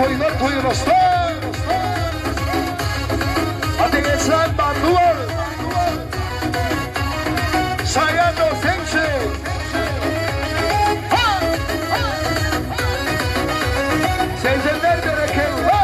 toýlar toýlaşsyn. Hadi geçen banduwar. Şaýat ol sençi. Ha! Seyzenler berekella.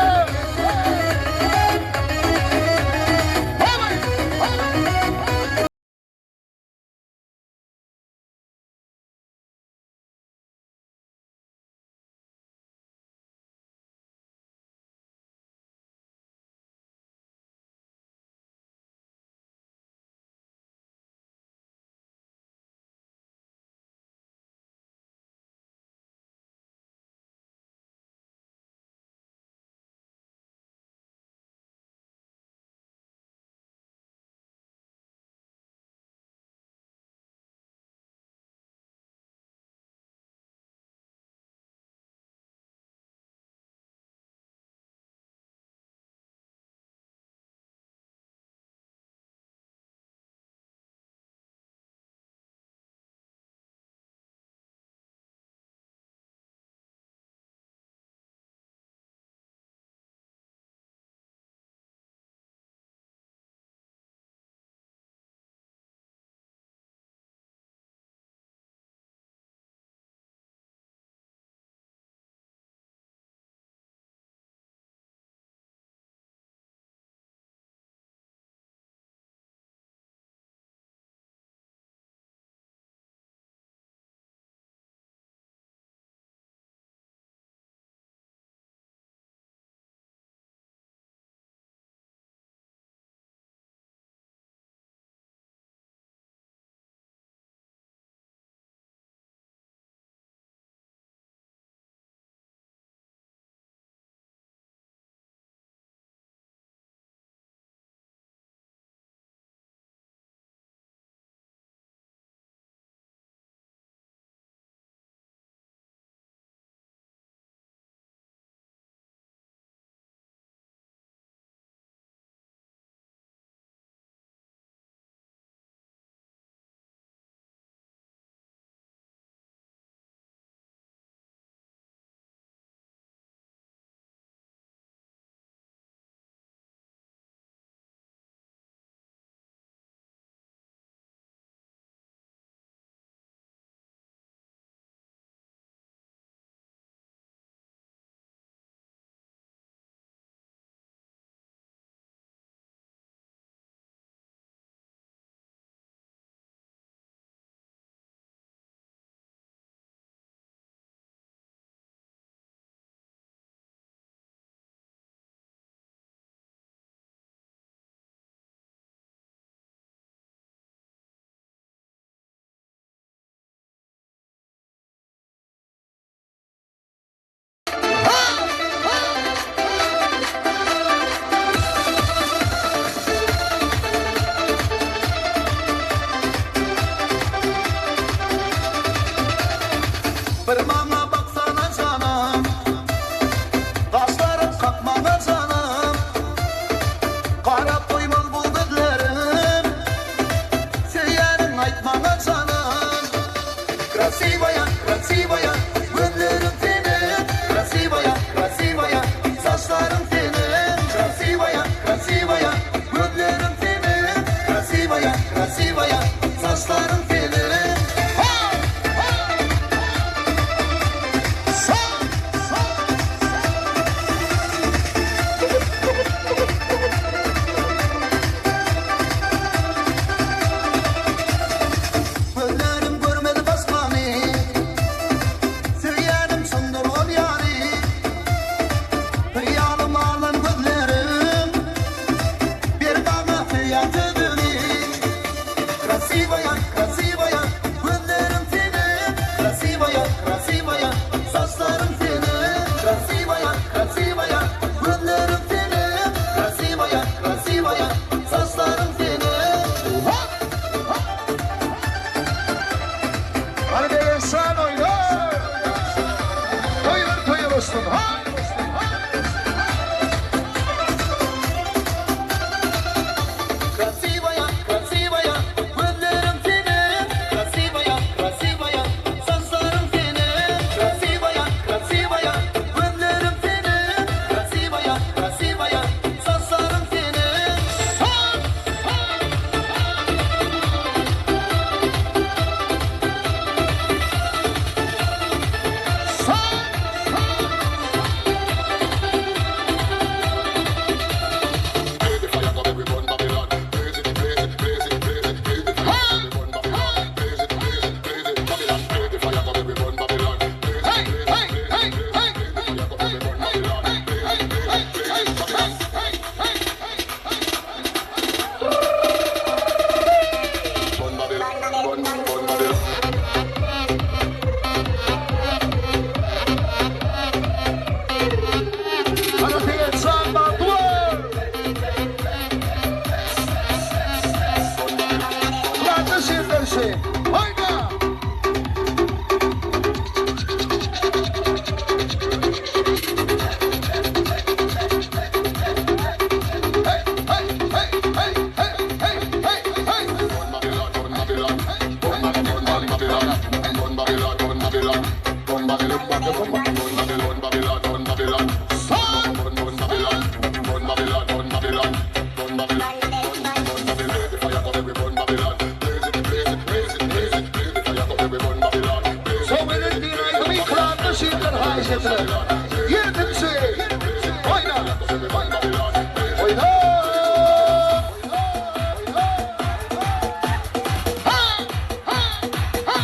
Bir maňa baksana janam, Gaşlaryň kak maňa janam, Garap doýmaz bu gözlerim, Söýýäniň aýt maňa janam. Krasiwaýa, krasiwaýa, gözleriň seniň, Krasiwaýa, krasiwaýa, saçlaryň seniň, Krasiwaýa, krasiwaýa, gözleriň seniň, Krasiwaýa, krasiwaýa, saçlaryň seniň. Ha! Sa! Gözlerim görmedi başgany. Sowet diýen aýdymy klapda şeýtler haýyş ediler. Ýedinji. Oýna. Oýna. Ha! Ha! Ha!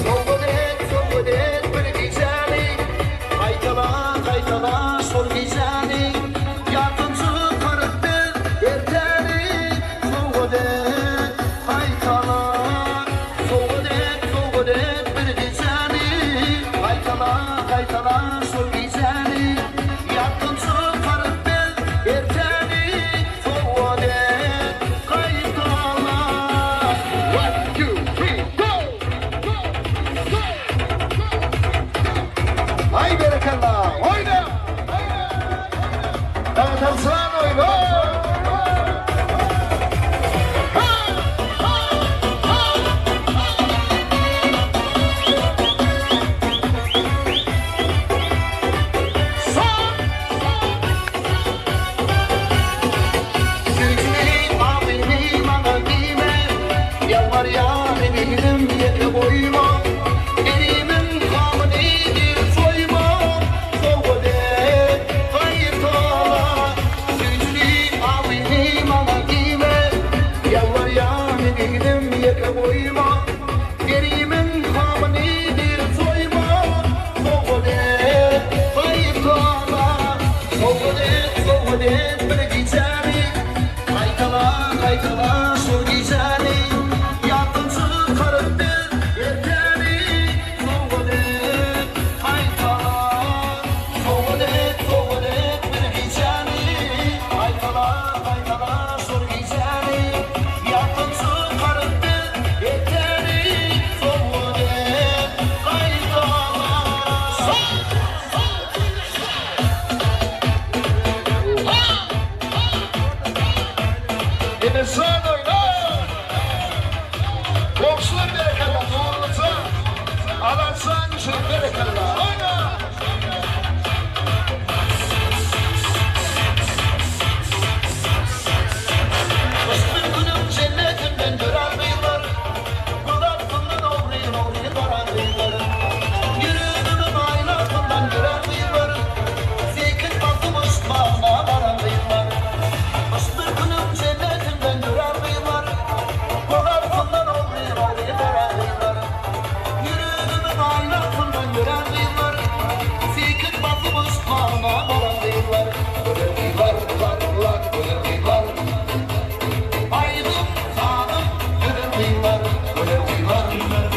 Sowgat et, sowgat et bir gijäni, Gaýtala, gaýtala şol gijäni, Ýatdan çykaryp biz ertäni, Sowgat et, gaýtala. Sowgat et, sowgat et bir gijäni, Gaýtala, gaýtala şol gijäni, Ýatdan çykaryp biz ertäni, Sowgat et, gaýtala. One, two, three, go! Go! Go! Go! Aý berekella! Oýna! Dagdan oýna! Ha! Ha! Ha! Son! Süýjüni, abyny maňa diýme, Ýalbarýan ýigdim ýeke goýma, Erimiň gamyny diýip soýma, Sowgat et, gaýtala. Süýjüni, abyny maňa diýme, Ýalbarýan ýigdim ýeke goýma, Erimiň gamyny diýip soýma, Sowgat et, gaýtala. Sowgat et, sowgat et bir gijäni, Gaýtala, gaýtala şol gijäni, Ýatdan çykaryp biz ertäni, Sowgat et, gaýtala. Sowgat et, sowgat et bir gijäni, Gaýtala, gaýtala şol gijäni, Ýatdan çykaryp biz ertäni, Sowgat et, gaýtala. Son! Ha! Enesan oýna! Goňşular berekella, Nurlyja. Alansan üçin berekella. Oýna! Gyş bir günüň jennetinden dörän gyzlar, Göz astyndan ogryn-ogryn baran gyzlar, Ýüregimiň aýnasyndan gören gyzlar, Sekiz basyp yşk bagyna baran gyzlar. Gyş bir günüň jennetinden dörän gyzlar, Göz astyndan ogryn-ogryn baran gyzlar, Ýüregimiň aýnasyndan gören gyzlar, Sekiz basyp yşk bagyna baran gyzlar. Gözel gyzlar, lar, lar, gözel gyzlar. Aýdym, sazym, gözel gyzlar, gözel gyzlar, gözel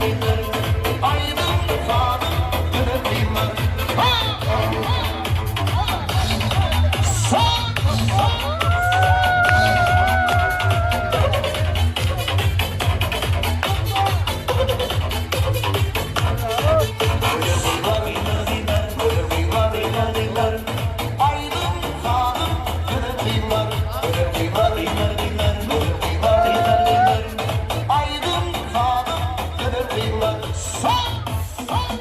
gyzlar. Aýdym, sazym, gözel gyzlar. Ha! Son! Gözel gyzlar, gözel gyzlar. Aýdym, sazym, gözel gyzlar, gözel gyzlar, gözel gyzlar. Aýdym, sazym, gözel gyzlar. Son! Son!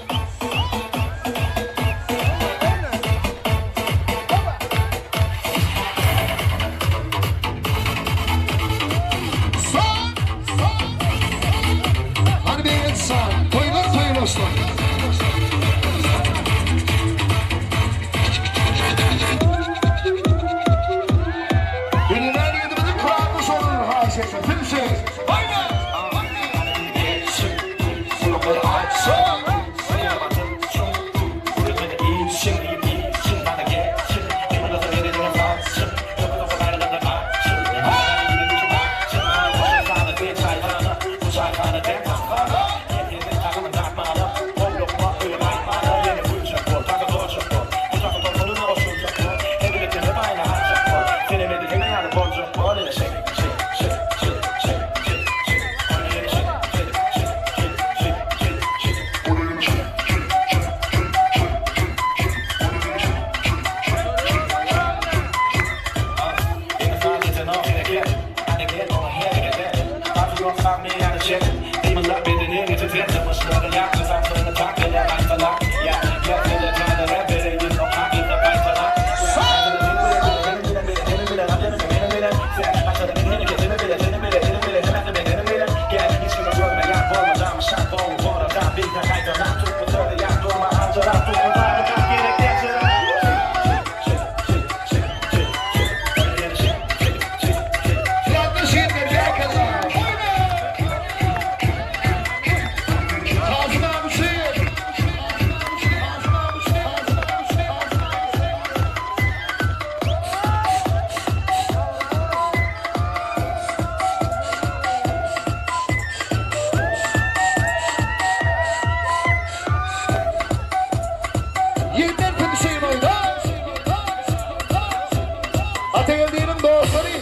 Son! Son! Hadi bir insan, toýlar toýun olsun. Ünlüler ýigidimiziň. dostlary.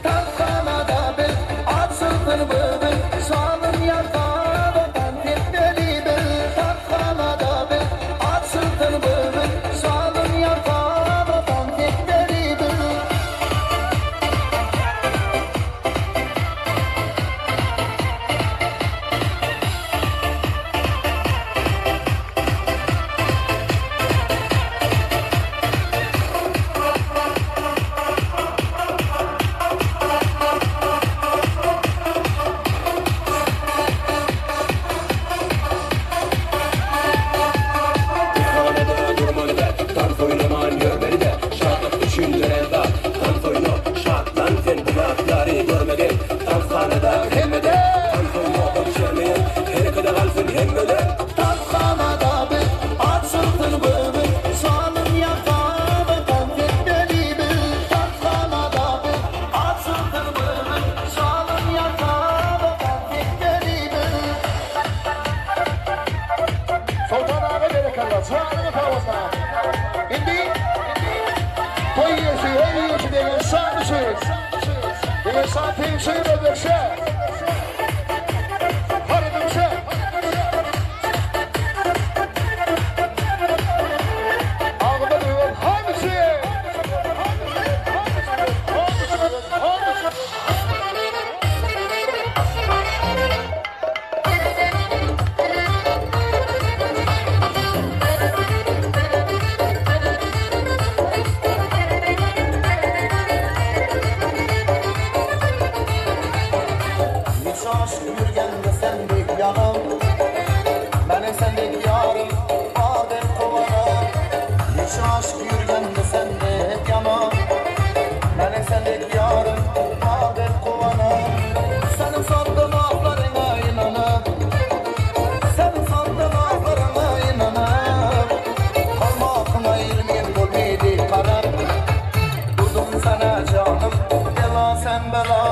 Tanshanada biz açylsyn göwün, Şalym ýarsada tans etmeli biz. Tanshanada biz açylsyn göwün, Şalym ýarsada tans etmeli biz. Tanshanada biz açylsyn göwün, Şalym ýarsada tans etmeli biz. Tanshanada biz açylsyn göwün, Şalym ýarsada tans etmeli biz. Soltan aga berekella, janyňy sag bolsun. Indi toý eýesi, öý eýesi degen şan üçin, degen şan teňşi özbekçe. Harydymça. Agynda duýgan han üçin. Han üçin, han üçin. Hiç aşk yürgende sendek yanım, Benim sendek yarım adem kovanım. Hiç aşk yürgende sendek yanım, Benim sendek yarım adem kovanım. Senin sandığın laflarına inanıp, Senin sandığın laflarına inanıp, Kalmakına ilmin bolmedi karar. Durdum sana canım, bela sen bela.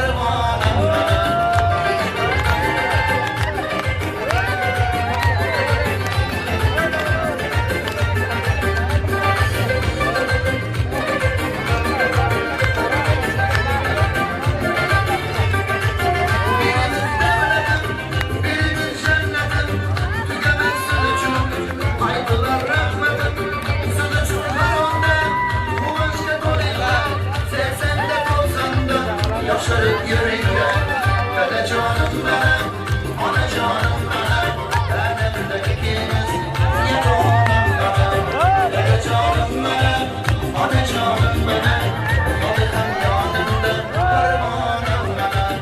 Armanym meniň. Birimiz döwletim, birimiz jennetim, Tügemez siz üçin aýdylar rahmetim. Siz üçin baranda guwançga dolýar, Segsende, togsanda ýaşaryp ýöriňler. Dede janym menem, ana janym menem, Älemde ikimiz ýegonem menem. Dede janym menem, ana janym menem, Ady hem ýadymda perwanem menem.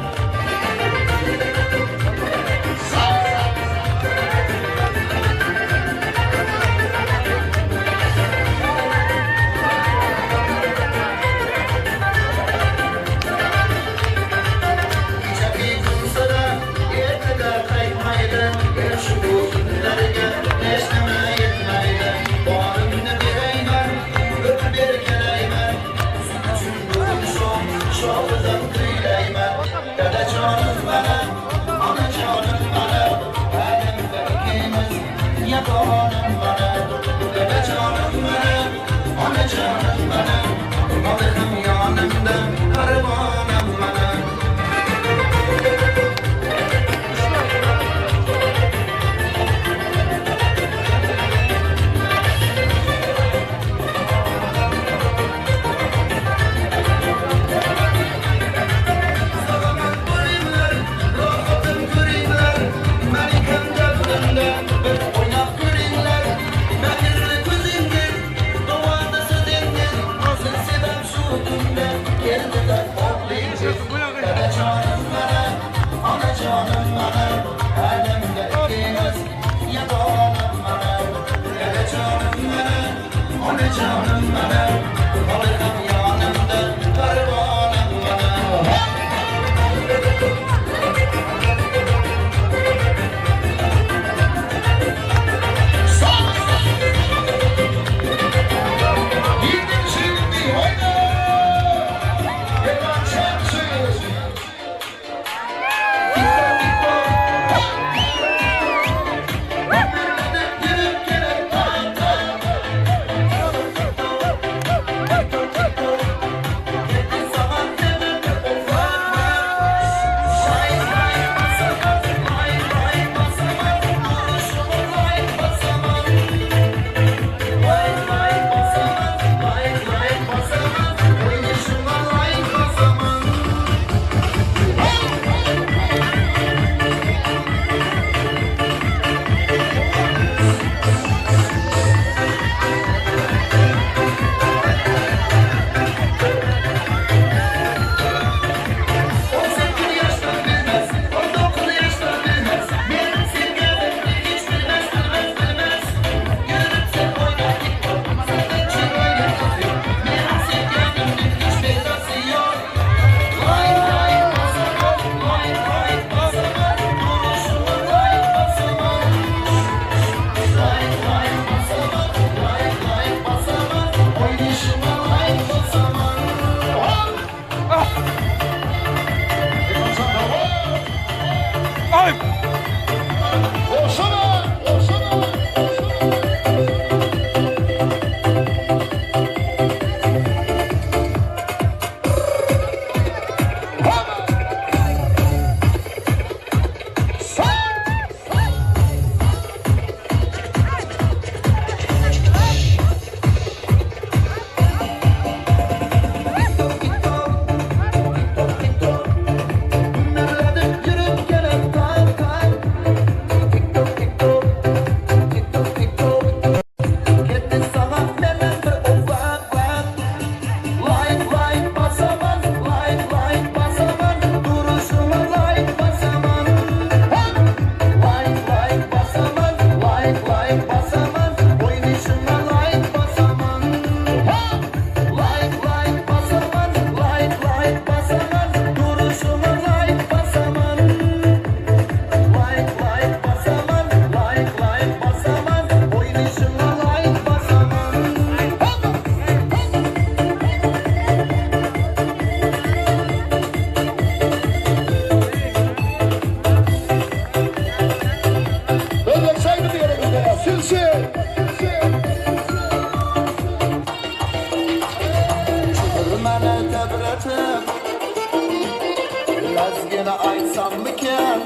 Lezgini aýtsammykan?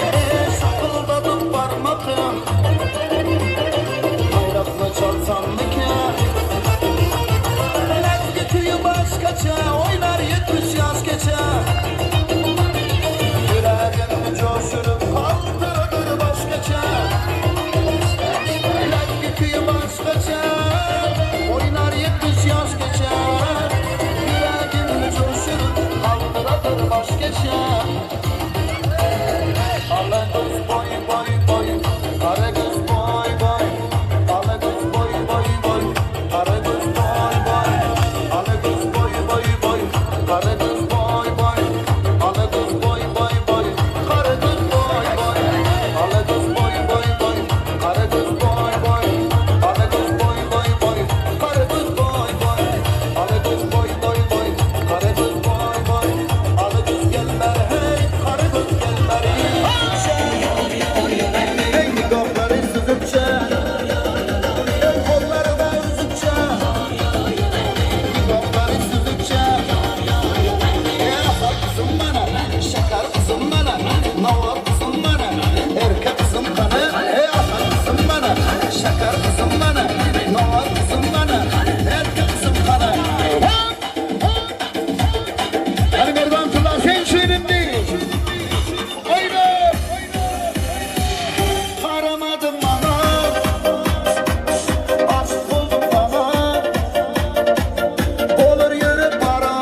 Eý, şapyldadyp barmakym, Gaýratly çalsammykan? Lezgi küýi başgaça, Oýnar 70 ýaş keçe. Ýüregimi joşuryp, Galdyradyr başgaça. Lezgi küýi başgaça, Oýnar 70 ýaş keçe. Ýüregimi joşuryp, Galdyradyr başgaça. Ala göz boý boý boý, Gara göz boý boý, Ala göz boý boý boý, Gara göz boý boý, Ala göz boý boý boý, Gara göz boý boý, Ala göz boý boý boý, Gara göz boý boý, Ala göz boý boý boý, Gara göz boý boý, Ala göz boý boý boý, Gara göz boý boý, Ala göz boý boý boý, Gara göz boý boý, Ala göz gelmer hey, Gara göz gelmer Ey nigohlari süzükçe, Ey kolları da üzükçe, Nigohlari süzükçe. Ey asal kızım bana, şeker kızım bana, Nava kızım bana, erkek kızım bana. Ey asal kızım bana, şeker kızım bana, Nava kızım bana, erkek kızım bana. Hadi Merdan Turlar sen şiirindi. Oyna. Aramadım bana, aşk buldum bana. Olur yürü para,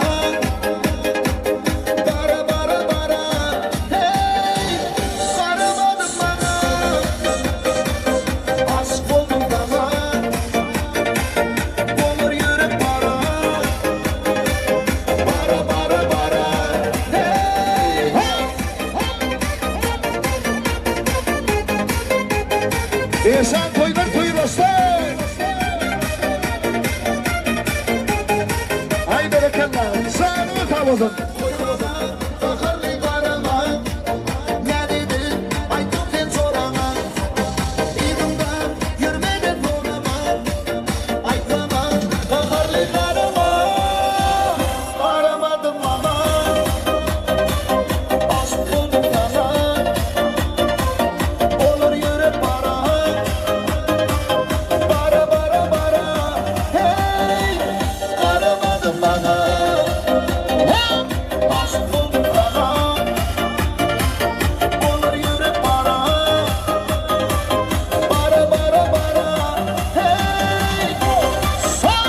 para para para. Hey, saramadım bana, aşk buldum bana. Olur yürü para, para para para. Hey, hey. İnsan toylar toyulasın. Ay berekallah. Sağlık havuzun. Baharlı karama, ne dedi? Aytdım sen sorama. İdimde yürümeden zorama. Aytlama, baharlı karama. Aramadım ama. Aşk buldum sana. Olur yürü para. Para para para. Hey, aramadım bana. Aşk buldum sana. Olur yürü para. Para para para. Hey, Sağ.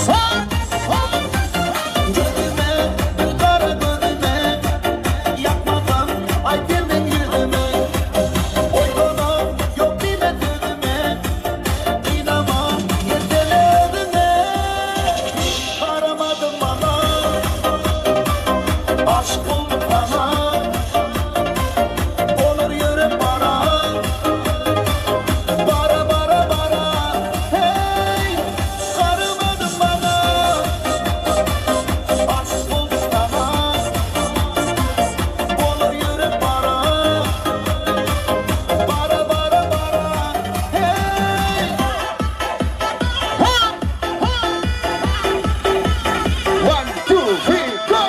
Sağ. Gözüme, kara gözüme, yakmadan ay gelin yüzüme. Oy bana, yok bile tözüme, inanmam yeterlerine. Aramadım bana, aşk buldum bana. Olur yürü bana, bara bara bara. Hey, sarılmadın bana. Aşk buldum sana, olur yürü para, para para para, hey. One, two, three, go.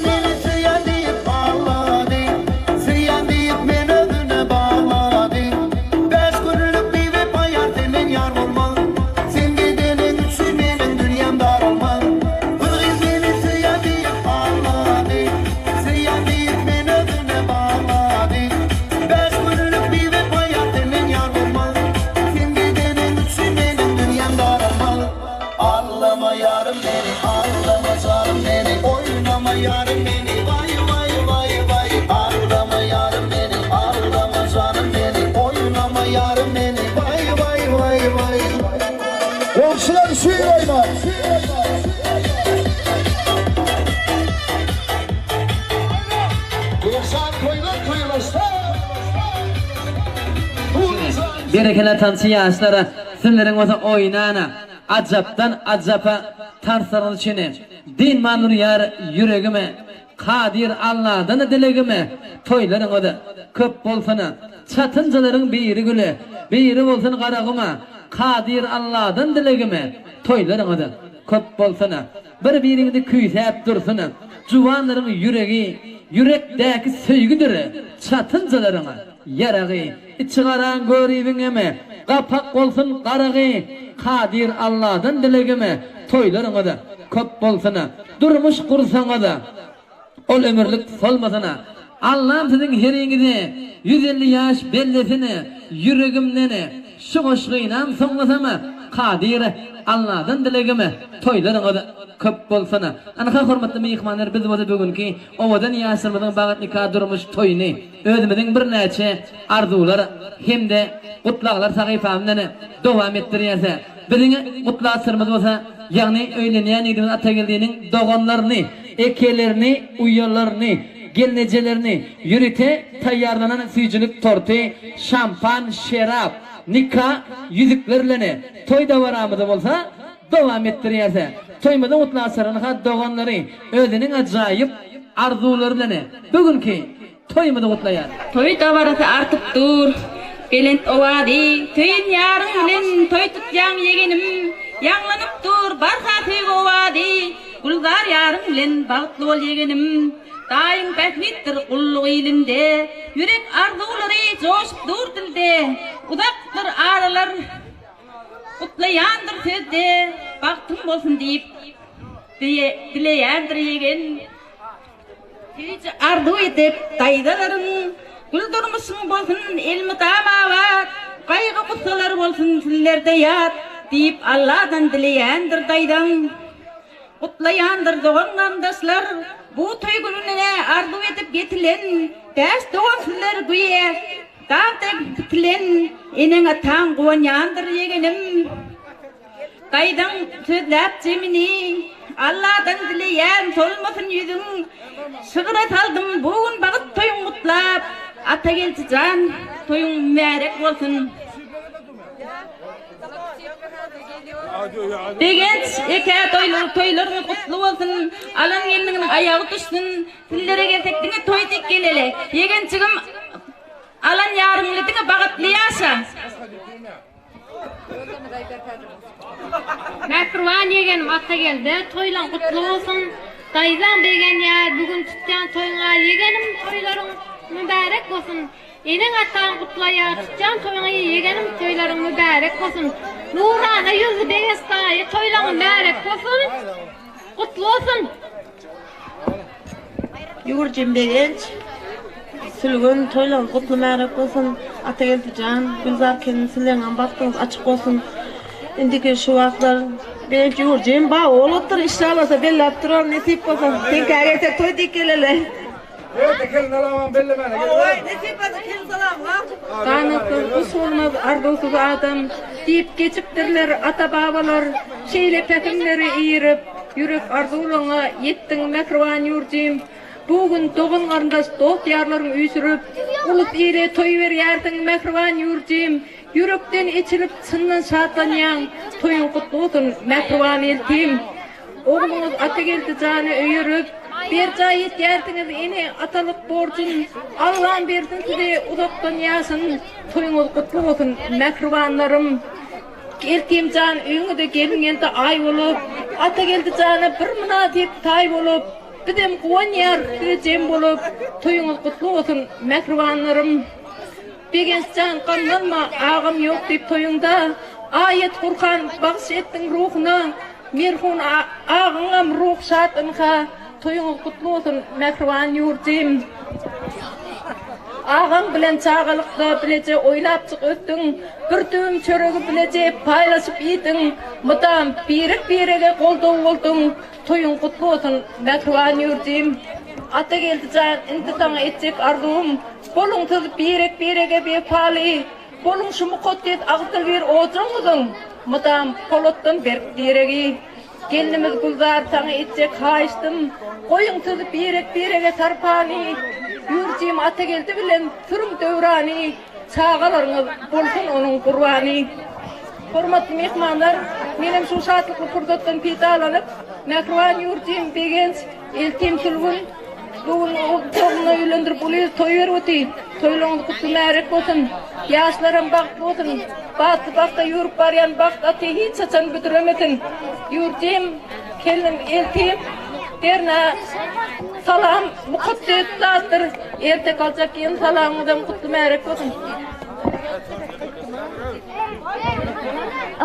Beni söyen deyip ağladı, söyen deyip men özüne bağladı. Beş günlük bir vefa senin yar olmaz, sen gidenin üçün benim dünyam dar olmaz. Beni söyen deyip ağladı, söyen deyip men özüne bağladı. Beş günlük bir vefa senin yar olmaz, sen gidenin üçün benim dünyam dar olmaz. Ağlama yarım beni, ağlama canım beni, oynama yarım beni, vay vay vay vay. Ağlama yarım beni, ağlama canım beni, oynama yarım beni, vay vay vay vay. Komşular şiir oyna. İnsan toylar toyulasın. Berekella tançy ýaşlara, sizleriň bolsa oýnana, ajapdan ajapa tanslaryňyz üçin dynman urýar ýüregime. Kadyr Alladan dilegime toýlaryňyz köp bolsun. Çatynjalaryň biri güle, biri bolsun Garaguma. Kadyr Alladan dilegime toýlaryňyz köp bolsun. Bir-biriňizi küýsäp dursun. Juwanlaryň ýüregi ýürekdäki söýgüdir. Çatynjalaryň ýaragy içigaraň göribiňem gapak bolsun garagy. Kadyr Alladan dilegime toýlaryňyz köp bolsun. Durmuş gursaňyz ol ömürlik solmasyn. Allam siziň heriňize 150 ýaş bellesin ýüregimden şu goşgynam soňlasam Kadyr Alladan dilegim toýlaryňyz köp bolsun. Ynha hormatly myhmanlar biz bolsa bu günki owadan ýaşlarymyzyň bagyt nika durmuş toýuny özümiziň birnäçe arzuwlar hem-de gutlaglar sahypamyzdan dowam etdirýäs. Biziň gutlaçlarymyz bolsa, ýagny öýlenýän ýigdimiz Atageldiniň doganlaryny, ekelerini, uýalaryny, gelnejelerini ýörite taýýarlanan süýjülik torty, şampan, şerap, nika ýüzükler bilen toý dabaramyzy bolsa dowam etdirýäs. Toýumyzyň gutlaçlaryny ha doganlary özüniň ajaýyp arzuwlary bilen bu günki Toýumyzy gutlaýar. Toý dabarasy artyp dur, belent owazy, Söýen ýaryň bilen toý tutýaň ýegenim, Ýaňlanyp dur barha söýgi owazy, Gülzar ýaryň bilen bagtly bol ýegenim. Daýyň bähbitdir gullugy ilinde, Ýürek arzuwlary joşup dur dilde, Uzakdyr aralar gutlaýandyr sözde, Bagtyň bolsun diýip dileýändir ýegen. Süýji arzuw edip daýzalaryň, Gül durmuşyň bolsun elmydama abat, Gaýgy-gussalar bolsun sizlerde ýat, Diýip Alladan dileýändir daýzaň. Gutlaýandyr dogan-garyndaşlar, Bu toý gününe arzuw edip ýetilen, Bäş dogan sizler güýe dag dek bitilen, Eneň-ataň guwanýandyr ýegenim. Gaýdaň sözläp zemini, Alladan dileýän solmasyn ýüzüň. Şygyra saldym bu gün bagyt toýuň gutlap, Atageldi jan, toýuň mübärek bolsun. Begenç eke toýlar toýlaryňyz gutly bolsun, alan gelniňiň aýagy düşsün. Sizlere gelsek diňe toý diýip geleli. Ýegenjigim alan ýaryň bilen diňe bagytly ýaşa. Mähriban ýegenim Atageldi toýlaň gutly bolsun. Daýzaň begenýär bu gün tutýan toýuňa ýegenim toýlaryň mübärek bolsun. Eneň ataň gutlaýar tutýan toýuňy ýegenim toýlaryň mübärek bolsun. Nurana ýüzli Begenç daýy toýlaň mübärek bolsun. Gutly bolsun. Ýüwürjim Begenç, Sülgün, toýlaryňyz gutly märek bolsun. Atageldi jan, Gülzar gelin sizleňem bagtyňyz açyk bolsun. Indiki şu wagtlar Begenç ýüwürjim baba bolupdyr, işdä bolsa belläp durar, nesip bolsa. Seňkä gelsek toý diýip geleli. Nesip bolsa kelin salamyňa. Ganatsyz guş bolmaz, arzuwsyz adam diýip geçipdirler ata-babalar. Şeýle pähimleri irip, ýürek arzuwlaňa ýetdiň mähriban ýurdym. Bu gün dogan-garyndaş, dost-ýarlaryň üýşürip, ulus-ile toý berýärsiň mähriban ýurdym. Ýürekden eçilip, çyndan şatlanýaň, toýuň gutly bolsun, mähriban eltim. Ogluňyz Atageldi jany öýerip, berjaý etýärsiňiz ene atalyk borjun. Allam bersin size uzakdan ýaşyn, toýuňyz gutly bolsun, mähribanlarym. Eltim jan öýüňize gelin geldi aý bolup, Atageldi jana bir mynasyp taý bolup, bizem guwanýarys size jem bolup, toýuňyz gutly bolsun, mähribanlarym. Begenç jan gamlanma agam ýok diýip toýuňda, aýat Gurhan bagyş etdiň ruhuna, Merhun agaňam ruh şat ynha toýuňyz gutly bolsun mähriban ýurdym. Agaň bilen çagalykda bileje oýnapjyk ösdüň, bir düwüm çöregi bileje paýlaşyp iýdiň, mydam birek-birege goldaw bolduň, toýuň gutly bolsun mähriban ýurdym. Atageldi jan indi saňa etjek arzuwym, boluň siz birek-birege wepaly, Boluň şu mukaddes agzybir ojagyňyzyň mydam polatdan berk diregi. Gelnimiz Gülzar saňa etjek haýyşdym, goýuň siz birek-birege sarpany. Ýurjym Atageldi bilen sürüň döwrany, çagalaryňyz bolsun onuň gurbany. Hormatly myhmanlar, menem şu şatlykly pursatdan peýdalanyp, mähriban ýurjym Begenç, eltim Sülgün. Bu gün ogluny öýlendirip uly toý berip otyr. Toýlaryňyz gutly märek bolsun. Ýaşlaram bagtly bolsun. Batly bagta ýüwrüp barýan bagt aty hiç haçan büdremesin. Ýurdym, gelnim, eltim, hernä salam mukaddes zatdyr. Erte galjak ýyl salamyňyzam gutly märek bolsun.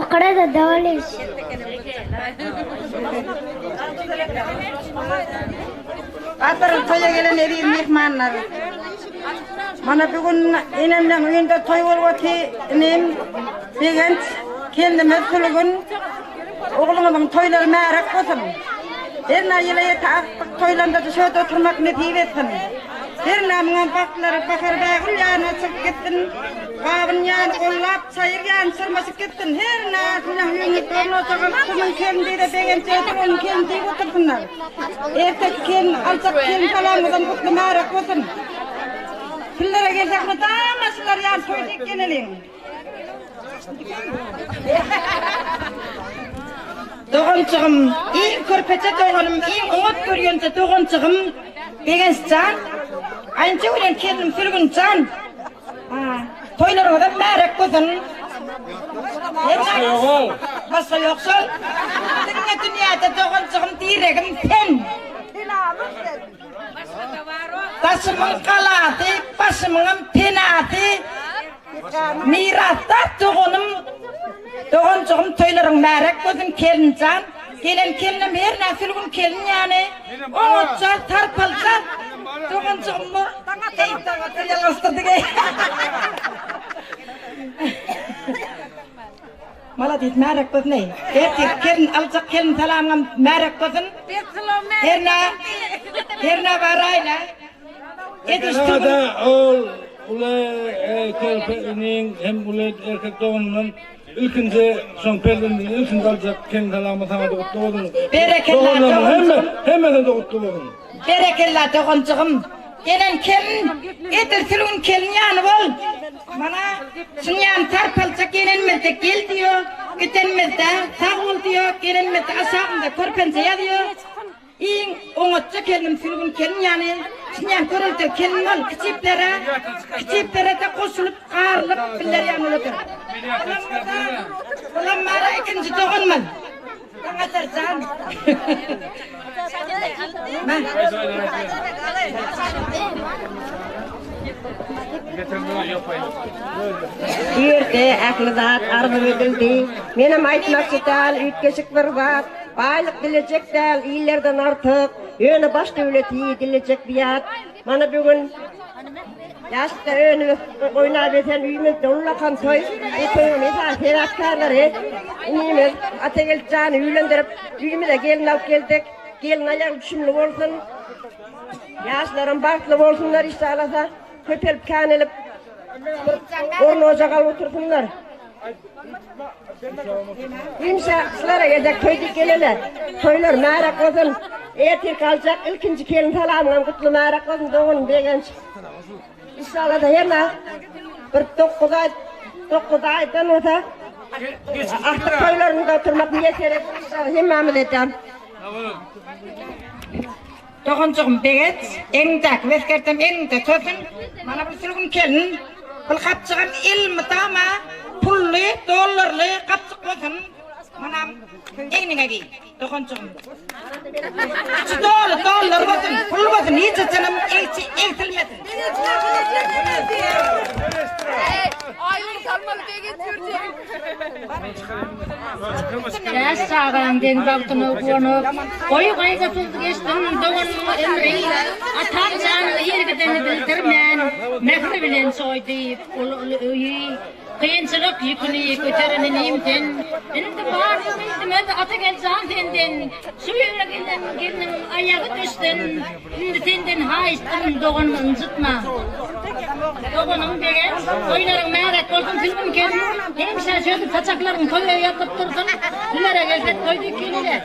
Okarada dolyş. Gadyrly toýa gelen eziz myhmanlar. Mana bu gün enemleň öýünde toý bolup oty, inim Begenç kendimiz Sülgün ogluňyzyň toýlary märek bolsun. Her na ýyla ýete agtyk toýlanda-da şöde oturmak nesip etsin. Her namyňam bagtlary bahar bägül ýanyna çykyp gitsin. Gabyn ýany gollap, çaýyr ýany çyrmaşyp gitsin. Her na siziň öýüňiz dorun ojagyňyz kimiň kelin diýse begenç eýesi onuň kelini diýip otursynlar. Erteki kelin aljak kelin salamyňyzam gutly märek bolsun. Sizlere gelsek mydama şular ýaly toý diýip geleliň. Doganjygym, iň körpeje doganym, iň oňat görýänje doganjygym Begenç jan, aýynça gören gelnim Sülgün jan, toýlaryňyzam märek bolsun. Başga ýog-ow. Başga ýok şol. Diňe dünýäde doganjygym, diregim sen. Daşymyň galasy, başymyňam penasy, Mirasdar doganym, doganjygym toýlaryň märek bolsun kelinjan, gelen kelinem hernä sülgün kelin ýaly, oňatja, sarpalyja doganjygym eý daňatar ýalňyşdyrdyk eý. Maladis märek bolsun eý. Ertir kelin aljak kelin salamyňam märek bolsun. Hernä hernä baraýla. Ediş Arada ol uly körpe iniň hem uly erkek doganyndan ilkinji şoň perzendini ilkinji aljak kelin salamy saňa-da gutly bolsun. Berekella Doganlarymyň hemme doganjygym. hemmesine-de gutly bolsun. Berekella doganjygym. Gelen kelin edil sülgün kelin ýaly bol. Mana şuň ýaly sarpalyja gelenimizde gel diýo, gidenimizde sag bol diýo, gelenimizde aşagynda körpenje ýazýo. Iň oňatja gelnim Sülgün gelin ýaly şunýan göreldeli gelin bol kiçiplere kiçiplere-de goşulyp garylyp biller ýaly boladyr. Bulam mara ikinji doganymyz. Daňatar jan. Bu ýerde ähli zat arzuw edildi. Menem aýtmakçy däl üýtgeşik bir zat. Baýlyk dilejek däl illerden artyk, Ýöne baş döwleti dilejek biýat. Mana bu gün ýaşda önüp oýnap ösen öýümizde ullakan toý. Bu toýuň esasy sebäpkärleri inimiz Atageldi jany öýlendirip, öýümize gelin alyp geldik. Gelin aýagy düşümli bolsun. Ýaşlaram bagtly bolsunlar işalasa. Köpelip känelip bir orun ojak alyp otursynlar. Inşa şulara gezek toý diýip gelele. Toýlar märak bolsun. Ertir galjak ilkinji gelin salamyňam gutly märak bolsun doganym Begenç. Inşallah da hemme bir 9 aý 9 aýdan bolsa agtyk toýlarynda oturmak miýesser etsin inşallah hemmämiz edýän. Doganjygym Begenç, eliňdäki mesgertem eliňde tösün. Mana bir sülgün kelin. Bul gapjygam elmydama pully, dollarly gapjyk bolsun. Munam egniňe geý, doganjygym. Içi doly dollar bolsun, pul bolsun, hiç haçanam içi egsilmesin. Bäş çagaň deň bagtyna guwanyp, Goý gaýgysyz geçsin doganymyň ömri. Atam janyň ir gideni bildirmän, Mähir bilen çoýdy uly-uly öýi. Kynçylyk ýüküni göteren inim sen, Indi bar umydymyz Atageldi jan senden. Şu ýere gelen gelniň aýagy düşsün, Indi senden haýyştym doganymy ynjytma. Doganyň Begenç, toýlaryň märek bolsun Sülgün gelin, hemişe şöyle saçaklaryň toýa ýazylyp dursun, hünere gelsek toý diýip geleli.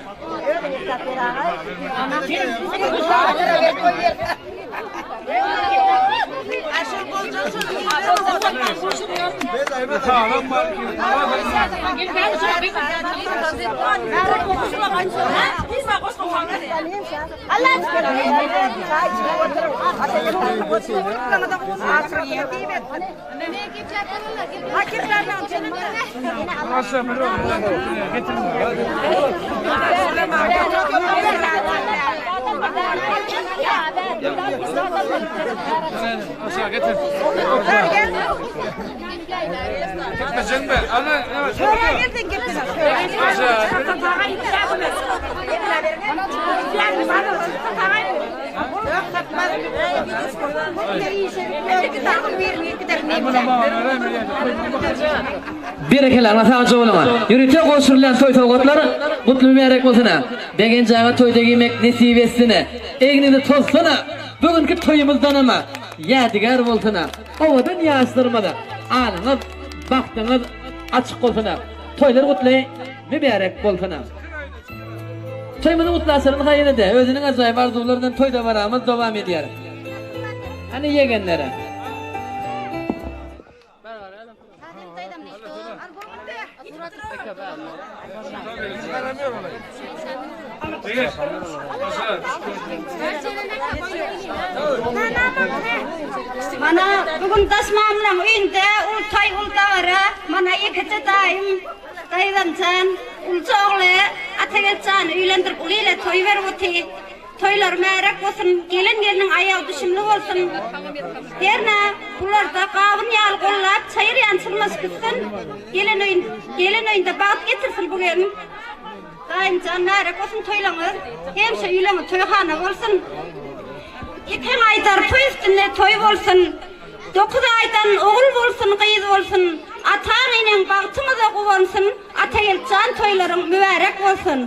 Berekella, sagja boluň. Ýörite gowşurylýan toý sowgatlar gutly mübärek bolsun. Begenç aga toýda giýmek nesip etsin. Egniňizi tozsun. Bu günki toýumyzdanam ýadygär bolsun. Owadan ýaşlarymyz alyňyz, bagtyňyz açyk bolsun. Toýlar gutly mübärek bolsun. Toýumyzy gutlaşalyň haýyr-da, özüniň ajaýyp arzuwlary bilen toý dabaramyz dowam edýär. Hany ýegenlere. Mana bu gün daşmamlaň öýünde uly toý uly dabara. Mana ýekeje daýym Daýzamjan ulja ogly Atageltjany öýlendirip uly ile toý berip oty. Toýlary märek bolsun, gelen gelniň aýagy düşümli bolsun. Hernä bularda gawun ýaly gollap çaýyr ýan çylmaşyp gitsin. Gelen öýün gelen öýünde bagt getirsin bu gelin. Daýymjan märek bolsun toýlaňyz. Hemişe öýleňiz toýhana bolsun. Epeň aýdar toý üstünde toý bolsun. Dokuz aýdan ogul bolsun gyz bolsun ataň eneň bagtyňyza guwansyn Atageltjan toýlaryň mübärek bolsun.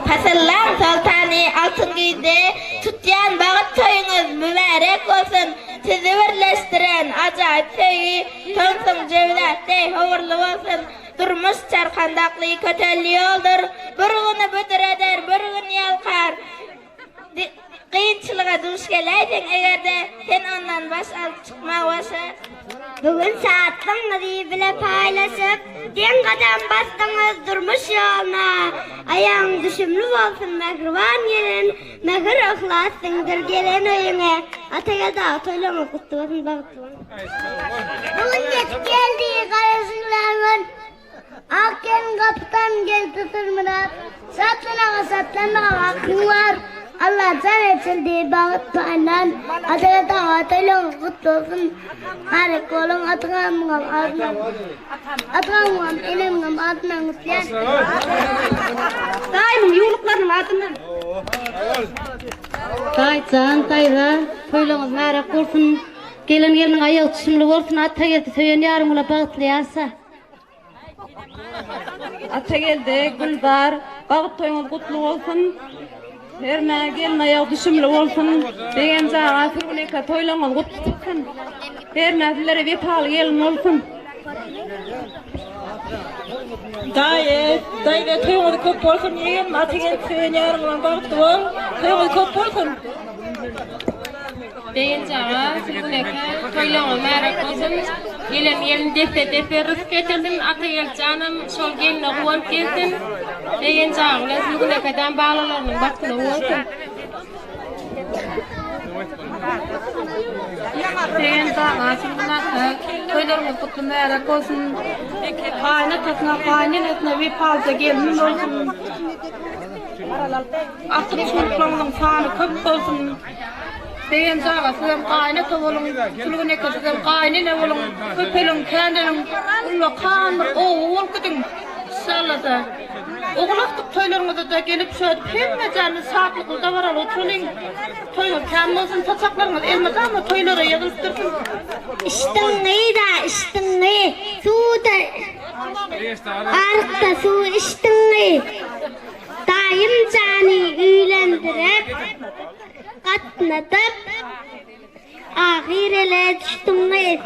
Pasyllaň soltany altyn güýzde tutýan bagt toýuňyz mübärek bolsun! Sizi birleşdiren ajaýyp söýgi tomsuň jöwzasy deý howurly bolsun! Durmuş çarkandakly kötelli ýoldur, bir güni büdreder, bir gün ýalkar. Kynçylyga duş geläýseň eger-de, sen ondan baş alyp çykmagy başar. Bu gün şatlygyňyzy bile paýlaşyp, deň gadam basdyňyz durmuş ýoluna. Aýagyň düşümli bolsun mähriban gelin, mähir-yhlas siňdir gelen öýüňe. Atageldi aga toýlaryňyz gutly bolsun, bagtly boluň. Bu gün ýetip geldi garaşylan gün. Ak gelin gapydan geldi syrmyrap. Şatlanaga şatlanmaga hakyň bar. Allajan eçildi bagt paýyndan. Atageldi aga toýlaryňyz gutly bolsun. Mübärek boluň ataňamyňam adyndan. Ataňamyňam enemiňem adyndan gutlaýan. Daýymyň ýuwluklarynyň adyndan. Daýyjan, daýza, toýlaryňyz mübärek bolsun. Gelen gelniň aýagy düşümli bolsun Atageldi söýen ýaryň bilen bagtly ýaşa. Atageldi, Gülzar, bagt toýuňyz gutly bolsun. Hernä gelin aýagy düşümli bolsun. Begenç aga, Sürgün eke toýlaryňyz gutly bolsun. Hernä sizlere wepaly gelin bolsun. Daýy, daýza toýuňyz köp bolsun. Ýegenim Atageldi söýen ýaryň bilen bagtly bol. Toýuňyz köp bolsun. Begenç aga, Sülgün eke, toýlaryňyz mübärek bolsun. Gelen gelin desse-desse rysk getirsin, Atageldi janam şol gelne guwanyp gelsin. Begenç aga bilen Sülgün ekedem balalarynyň bagtyna guwansyn. Begenç aga, Sülgün aka, toýlaryňyz gutly mübärek bolsun. Gaýynatasyna, gaýynenesine wepalyja gelin bolsun. Atyp çulklaryňyzyň sany köp bolsun. Begenç aga sizem gaýynata boluň, Sülgün eke sizem gaýynene boluň, köpeliň, käneliň, ullakan bir oba bolup gidiň. Inşallada. Ogul agtyk toýlaryňyzada gelip şödüp hemmejämiz şatlykly dabaraly oturalyň. Toýuňyz kän bolsun, saçaklaryňyz elmydama toýlara ýazylyp dursun. Içdiňňi-da, içdiňňi, suw-da, arykda suw içdiňňi. Daýym jany öýlendirip, gatnadyp, ahyr ele düşdüň gyz.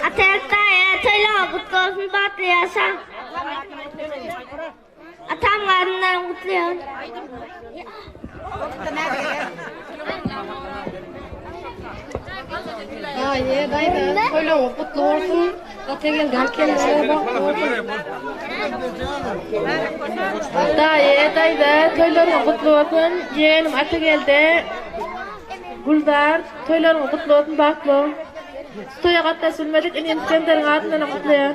Ataýak daýa toýlaňyz gutly bolsun bagtly ýaşa. Atam garynlarym gutlaýan. Daýy, daýza, toýlaryňyz gutly bolsun. Atageldi gelneje bagtly bolsun. Daýy, daýza, toýlaryňyz gutly bolsun. Ýegenim Atageldi, Gülzar, toýlaryňyz gutly bolsun, bagtly boluň. Toýa gatnaşyp bilmedik inim Isgenderiň adyndan hem gutlaýan.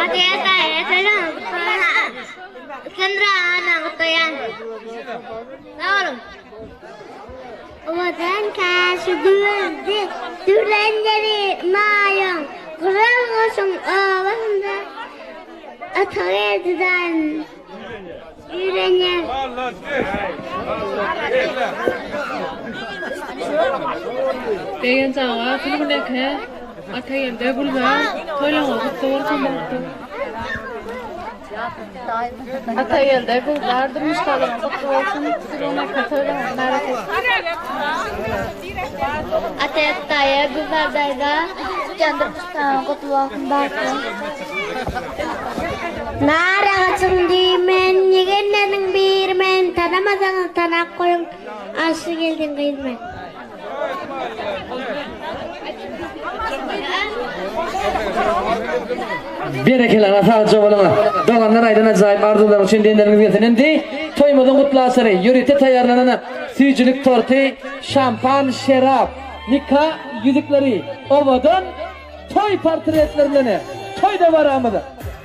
Atageldi daýy, toýlaryňyz gutly bolsun. Isgender agany gutlaýan. Sag boluň. Owadan käşi güweldi, Dürrenleri maýaň, Gyral goşuň obasynda Atageldi daýym ýürenýär. Begenç aga, Sülgün eke, Atageldi, Gülzar, toýlaryňyz gutly bolsun, bagtly. Atageldi, Gülzar, durmuş toýlaryňyz gutly bolsun, Sülgün eke, toýlaryňyz mübärek bolsun. Atageldi daýy, Gülzar daýza, tutýan durmuş toýuňyz gutly bolsun, bagtly. Nar agajyň diýmen, ýegenleriň biri men, tanamasaňyz tanap goýuň, Arşy geldiň gyz men. Berekella sagja boluň. Doganlar aýdan ajaýyp arzuwlar üçin demleriňiz gelsin. Indi toýumyzyň gutlaçlary, ýörite taýýarlanan süýjülik torty, şampan, şerap, nika ýüzükleri, owadan toý portretleri bilen toý dabaramyz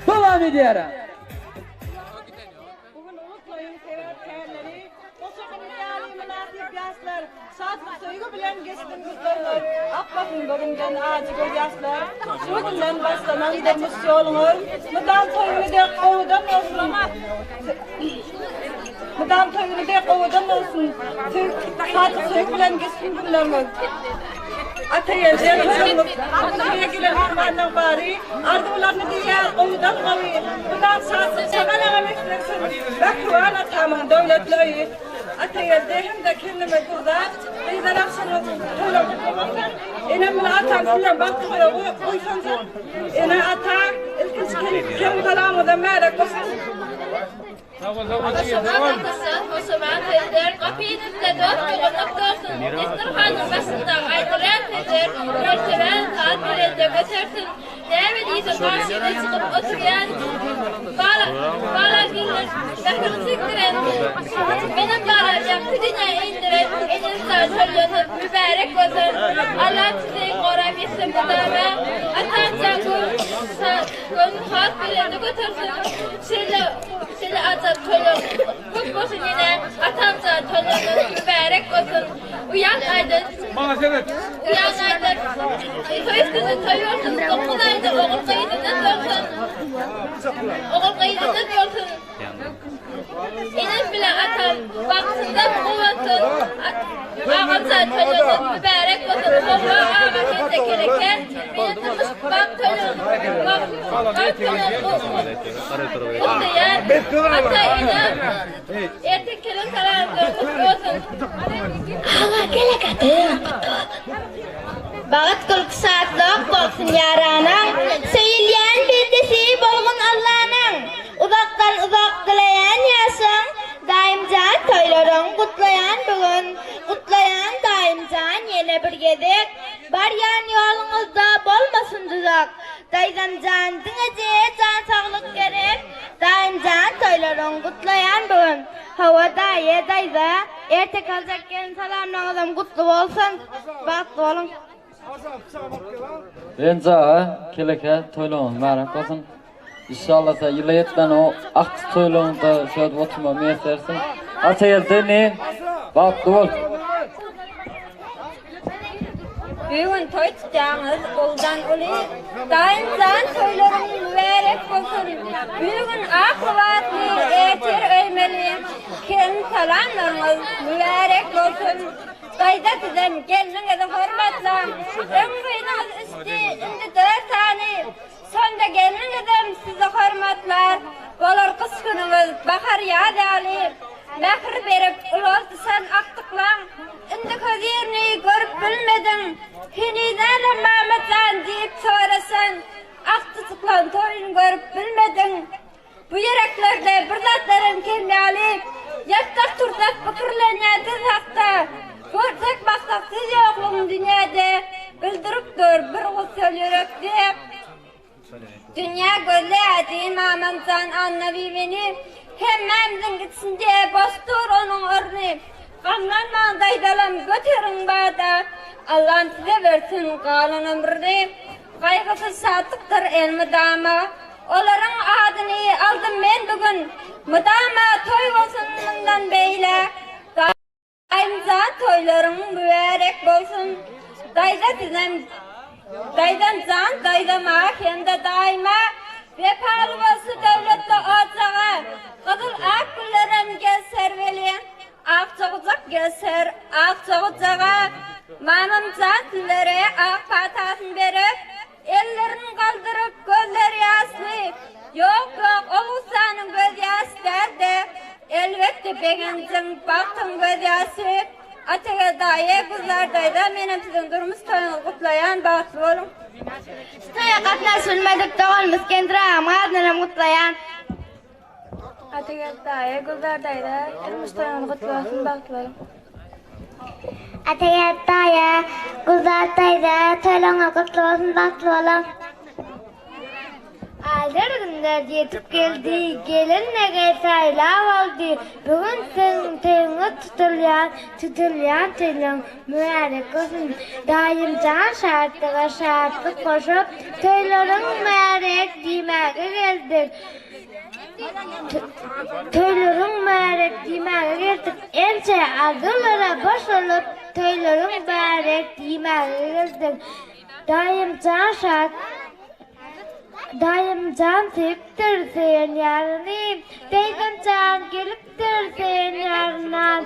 dowam edýär. Bu gün uly toýuň sebäpkärleri, goşa gumly ýaly mynasyp ýaşlar, şatlyk söýgi bilen geçsin günleriňiz, akmasyn gözüňden ajy gözýaşlar. Şu günden başlanan durmuş ýoluňyz mydam toý güni dek owadan bolsun. Mydam toý güni dek owadan bolsun. Şatlyk söýgi bilen geçsin günleriňiz. Atageldi toýuňyz toýa gelen myhmanlaň bary arzuwlaryny diýýär gowudan gowy. Mydam şatlyk şagalaňa beslensin mähriban atamyň döwletli öýi. Atageldi hem-de gelnime Gülzar gyzlar agşamyňyz toýlar gutly bolsun. Enem bilen atam sizden bagtyňyza buýsansyn. Ene ata ilkinji gelin salamyňyza märek bolsun. Hoşaman sözler, gapyňyzda dost-doganlyk dolsun, Desturhanyň başynda aýdylýan sözler, mertebäň has belende götersin. Näme diýse garşyňa çykyp oturýan bala bala gelin mähir çekdiren, menem bala ýagty dünýä indiren eneňiz toýuňyz mübärek bolsun. Allah sizi gorap ýetsin mydama. Atamjan göwün has belende götersin. Şeýle şeýle ajap toýlar köp bolsun ýene atamjan toýlaryňyz mübärek bolsun. Uýaň aýdan Maňa seret. Uýaň aýdan toý üstünde toý bolsun. 9 aýda ogul gyzyňyz bolsun. Ogul gyzyňyz bolsun. Enem bilen atam bagtynda guwansyn. Agamjan toýlaryňyz mübärek bolsun. Howwa aga sen-de keleke. Meni durmuş bagt toýlaryňyz bagt toýlaryňyz gutlaýan. Ata enem ertir kelen salamyňyz gutly bolsun. Aga keleke toýuň gutly bolsun. Bagt gülki şatlyk bolsun ýaranyň. Söýülýän bendesi bolgun Allanyň. Uzakdan uzak dileýän ýaşaň Daýymjan toýlaryň gutlaýan bu gün Gutlaýan daýymjan ýene bir gezek Barýan ýoluňyzda bolmasyn duzak Daýzamjan diňeje jan saglyk gerek Daýymjan toýlaryň gutlaýan bu gün Hawa daýy daýza erteki aljak gelin salamlaňyzam gutly bolsun Bagtly boluň. Renji aga keleke toýlaryňyz mübärek bolsun. Inşallah sen ýyla ýetmän o akty toýlaryňda şöyle oturma miýessersiň. Atageldi ine bagtly bol. Bu gün toý tutýaňyz uludan uly Daýymjan toýlaryň mübärek bolsun. Bu gün ak lybasly ertir öýmeli Gelin salamlaryňyz mübärek bolsun. Daýza sizem gelniňizi hormatlaň. Öň gyzyňyz üçdi indi dört sany. Şonda gelniňizem sizi hormatlar, bolar gyş günüňiz bahar ýaz ýaly, mähir berip ulaldyşan agtyklaň, indi hözirini görüp bilmediň, heniz näme mama jan diýip soraşan agtyjyklaň toýuny görüp bilmediň. Bu ýüreklerde bir zatlaram kem ýaly. Terledi mamamjan Annabibini. Hemmämiziň içinde boş dur onuň orny. Gamlanmaň daýzalam göteriň bada. Allam size bersin galan ömrüni. Gaýgysyz şatlykdyr elmydama. Olaryň adyny aldym men bu gün. Mydama toý bolsun mundan beýläk. Daýymjan toýlaryň mübärek bolsun. Daýza sizem Daýzamjan daýzama hem-de daýyma wepaly bolsa döwletli ojaga gyzyl ak güllerem gelser welin akja gujak gelser akja gujaga Mamamjan sizlere ak patasyny berip Ellerin galdyryp, gözleri ýaşly. Ýok, ýok, ol gussanyň gözýaşy däl-de, elbetde, begenjiň, bagtyň gözýaşy. Atageldi daýy, Gülzar daýza, menem siziň durmuş toýuňyzy gutlaýan, bagtly boluň! Şu toýa gatnaşyp bilmedik doganymyz Kendra agamyň adyndanam gutlaýan. Atageldi daýy, Gülzar daýza, durmuş toýuňyz gutly bolsun, bagtly boluň! Atageldi daýy, Gülzar daýza, toýlaryňyz gutly bolsun, bagtly boluň! Aýlar günler ýetip geldi, gelinligi saýlap aldy. Bu gün siziň toýuňyz tutulýar, tutulýan toýlaň mübärek bolsun. Daýymjan şatlyga şatlyk goşup, toýlaryň mübärek diýmäge geldik. Toýlaryň mübärek diýmäge geldik. Ençe arzuwlara baş bolup, toýlaryň mübärek diýmäge geldik. Daýym jan şat, daýym jan söýüpdir söýen ýaryny, Daýzam jan gelipdir söýen ýaryndan.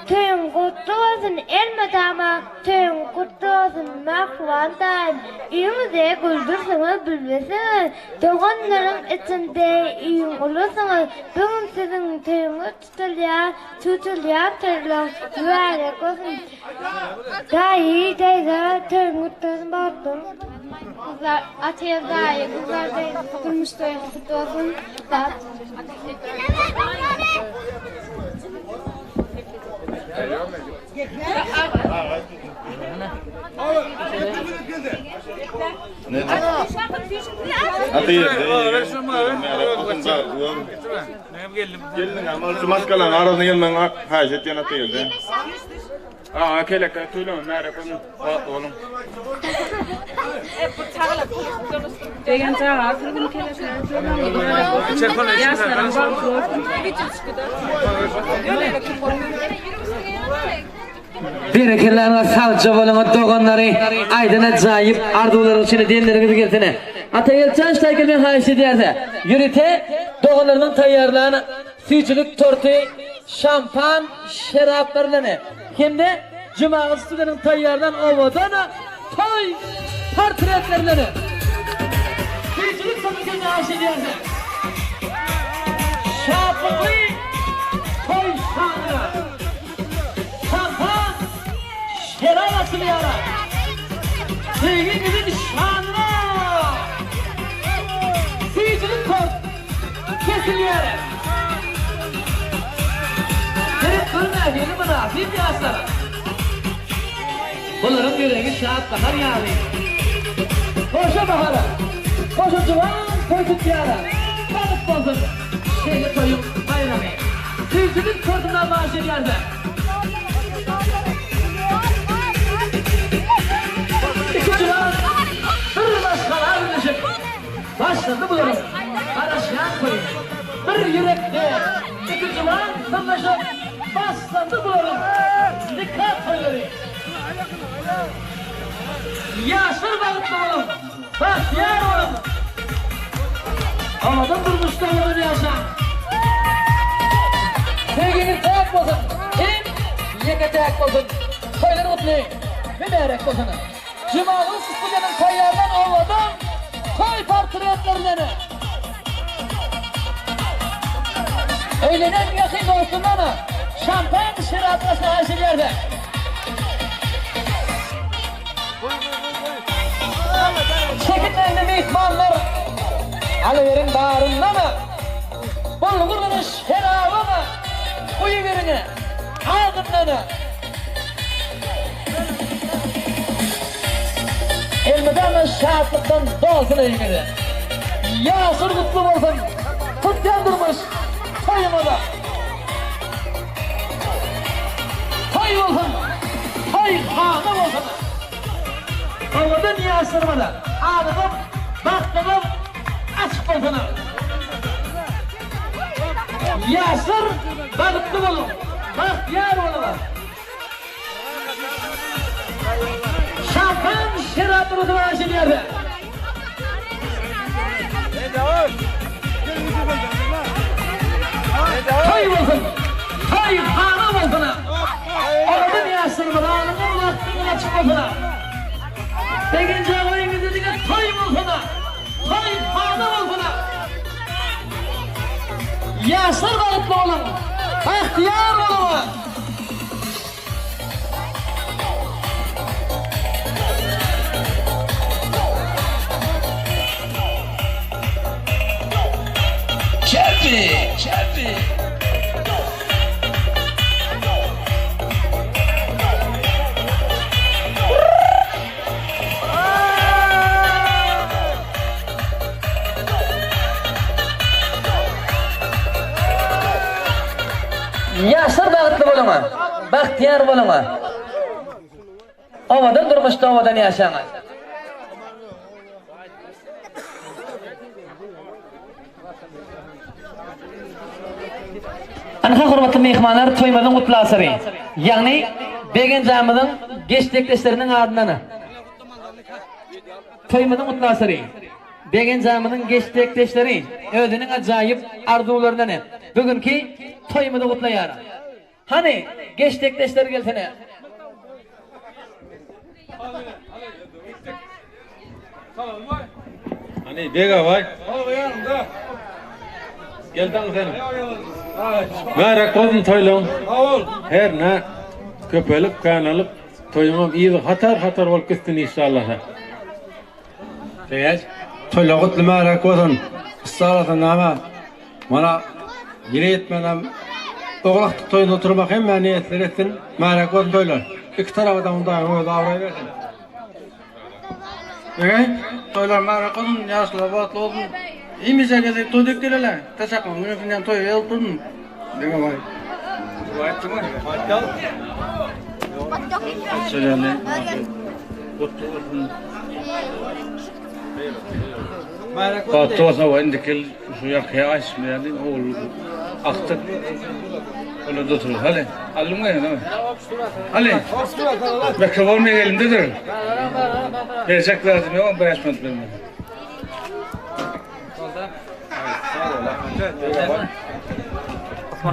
Toýuň gutly bolsun elmydama, toýuň gutly bolsun mähriban daýym. Öýüňize güldürsiňiz bilmesiňiz, Doganlaryň içinde iň ulusyňyz, Bu gün siziň toýuňyz tutulýar, tutulýar toýlaň mübärek bolsun. Daýy, daýza, toýuň gutly bolsun, bagtly boluň. Gyzlar, Ataýew daýy, Gülzar daýza durmuş toýuňyz gutly bolsun. Bagtly. Şu maskalaryň arasyna gelmegiňi haýyş etýän Atageldi. Aga keleke tüýleme märek bolun bagtly boluň. Begenç aga sürgün keleke tüýleme märek bolsun. Ýaşlaryň bagtly bolsun. Berekellaňyz sagja boluň doganlary aýdan ajaýyp arzuwlaryň içine demleriňiz gelsene. Atageldi jan ştaý gelmegi haýyş edýärse ýörite doganlarymyň taýýarlan süýjülik torty şampan şeraplar bilen hem-de Jumagylyç studeniň taýýarlan owadan toý portretleri bilen süýjülik torty gelmegi haýyş edýärse şatlykly toý şanyna. Şampan, şerap açylýar. Söýgimiziň şanyna süýjülik tort kesilýär. Seret gör nähili mynasyp ýaşlar. Bularyň ýüregi şat bahar ýaly. Goşa bahara, goşa juwan toý tutýara. Bagt bolsun şeýle toýuň baýramy. Süýjülik tortuna baş edýärler. Iki juwan bir maşgala birleşip başlandy bularyň garaşýan toýy. Bir ýürekde iki juwan birleşip başlandy bularyň nika toýlary. Ýaşlar bagtly boluň, bagtyýar boluň! Owadan durmuşda owadan ýaşaň! Söýgiňiz päk bolsun, hem ýeke-täk bolsun! Toýlar gutly, mübärek bolsun! Jumagylyç studiýanyň taýýarlan owadan toý portretleri bilen öýlenen ýakyn dostundan şampan şerap aşyna haýyş edýärler. Çekinmände myhmanlar alaweriň baryndan-a, bulgur bilen şerabam-a guýuberiň-ä azyndan-a. Elmydama şatlykdan dolsun öýüňiz. Ýaşlar gutly bolsun. Tutýan durmuş toýuňyza. Toý bolsun. Toý hana bolsun. Owadan ýaşlarymyza adyňyz, bagtyňyz açyk bolsun. Ýaşlar bagtly boluň, bagtyýar boluň. Şampan şerap urusy bar şol ýerde. Toý bolsun! Toý hana bolsun! Owadan ýaşlarymyz alyňyz wagtyňyz açyk bolsun! Begenç aga öýüňizde diňe toý bolsun! Toý hana bolsun! Ýaşlar bagtly boluň! Bagtyýar boluň! Çepi, çepi. Ýaşlar bagtly boluň, bagtyýar boluň. Owadan durmuşda owadan ýaşaň. Ynha hormatly myhmanlar toýumyzyň gutlaçlary, ýagny Begenjamyzyň geşdekdeşleriniň adyndan toýumyzyň gutlaçlary. Begenjamyzyň geşdekdeşleri özüniň ajaýyp arzuwlaryndan bu günki toýumyzy gutlaýar. Hany, geşdekdeşler gelsene. Hany, Begabaý. Gel daň sen. Märek bolsun toýlaň. Herne köpelip, kanalyp, toýuňam yzy hatar-hatar bolup gitsin inşallah. Begenç, toýlar gutly märek bolsun. Ussalasan näme? Mana ýene ýetmenem ogul-agtyk toýunda oturmak hemmä niýetler etsin. Märek bolsun toýlar. Iki taraba-da Hudaýyň özi abraý bersin. Begenç, toýlar märek bolsun, ýaşlar bagtly bolsun. Hemişe gezek toý dek geleli. Taşaklyň günüsinden toýa gelip durdum. Begabaý. Gutly bolsun. Bagtly bolsun hawa indiki ýyl şu ýakýa aýşmaýardy ogul akdyk. Olar da oturur. Hadi. Aldyň mı ýene? Hadi. Mikrofon meň elimdedir. Berjek lazym ýok, 5 minut bermedi.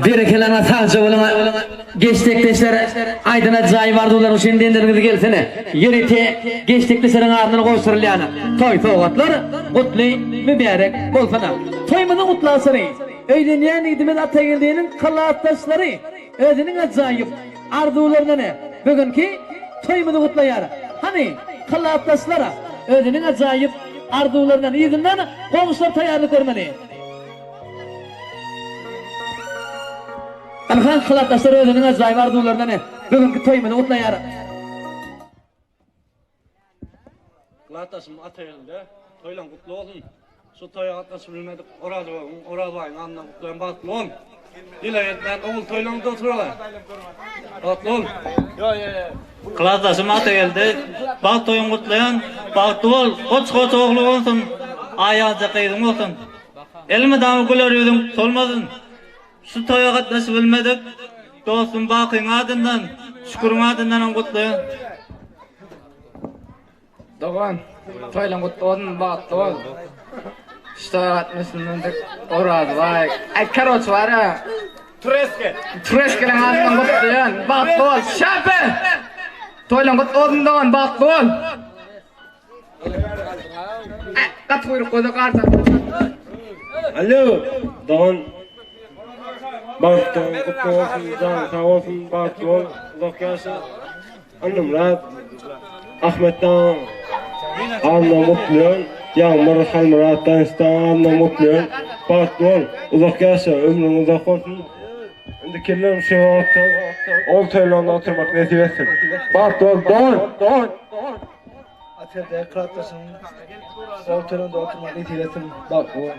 Berekellana sagja boluň geşdekdeşler aýdan ajaýyp arzuwlaryň üçin demleriňiz gelsene ýörite geşdekdeşleriň adyndan gowşurylýan toý sowgatlar gutly mübärek bolsun toýumyzyň gutlaçlary öýlenýän ýigidimiz Atageldiniň klasdaşlary özüniň ajaýyp arzuwlaryndan bu günki toýumyzy gutlaýar hany klasdaşlar özüniň ajaýyp arzuwlaryndan yzyndan goňşular taýýarlyk görmeli. Ynha, klasdaşlar özüniň ajaýyp arzuwlaryndan bu günki toýumyzy gutlaýar. Klasdaşym Atageldi, toýlaň gutly bolsun. Şu toýa gatnaşyp bilmedik Orazowyň, Orazbaýyň adyndan gutlaýan bagtly bol. Ýyla ýetmän ogul toýlaňda oturala. Bagtly bol. Klasdaşym Atageldi, bagt toýuňy gutlaýan. Bagtly bol, goç-goç ogly bolsun, aý ýalyja gyzyň bolsun. Elmydama güler ýüzüň solmasyn. Şu toýa gatnaşyp bilmedik dostum Bakyň adyndan, Şüküriň adyndanam gutlaýan. Dogan, toýlaň gutly bolsun, bagtly bol. Şu toýa gatnaşyp bilmedik Orazbaý. Aý, karoç bar-a. Tureske. Tureskeleň adyndan gutlaýan. Bagtly bol. Şäpe! Toýlaň gutly bolsun dogan, bagtly bol. Gaty guýruk göze garsa. Alo, dogan. Bagtly gutly bolsun, janyň sag bolsun, bagtly bol, uzak ýaşa. Annamyrat, Ahmet dagyň adyndan gutlaýan, Ýagmyr Halmyrat Daýanç dagyň adyndan gutlaýan. Bagtly bol, uzak ýaşa, ömrüň uzak bolsun. Indiki ýyllam şu wagtda ol toýlarynda oturmak nesip etsin. Bagtly bol, dogan! Atageldi klasdaşyň ogul toýlarynda oturmak nesip etsin. Bagtly bol.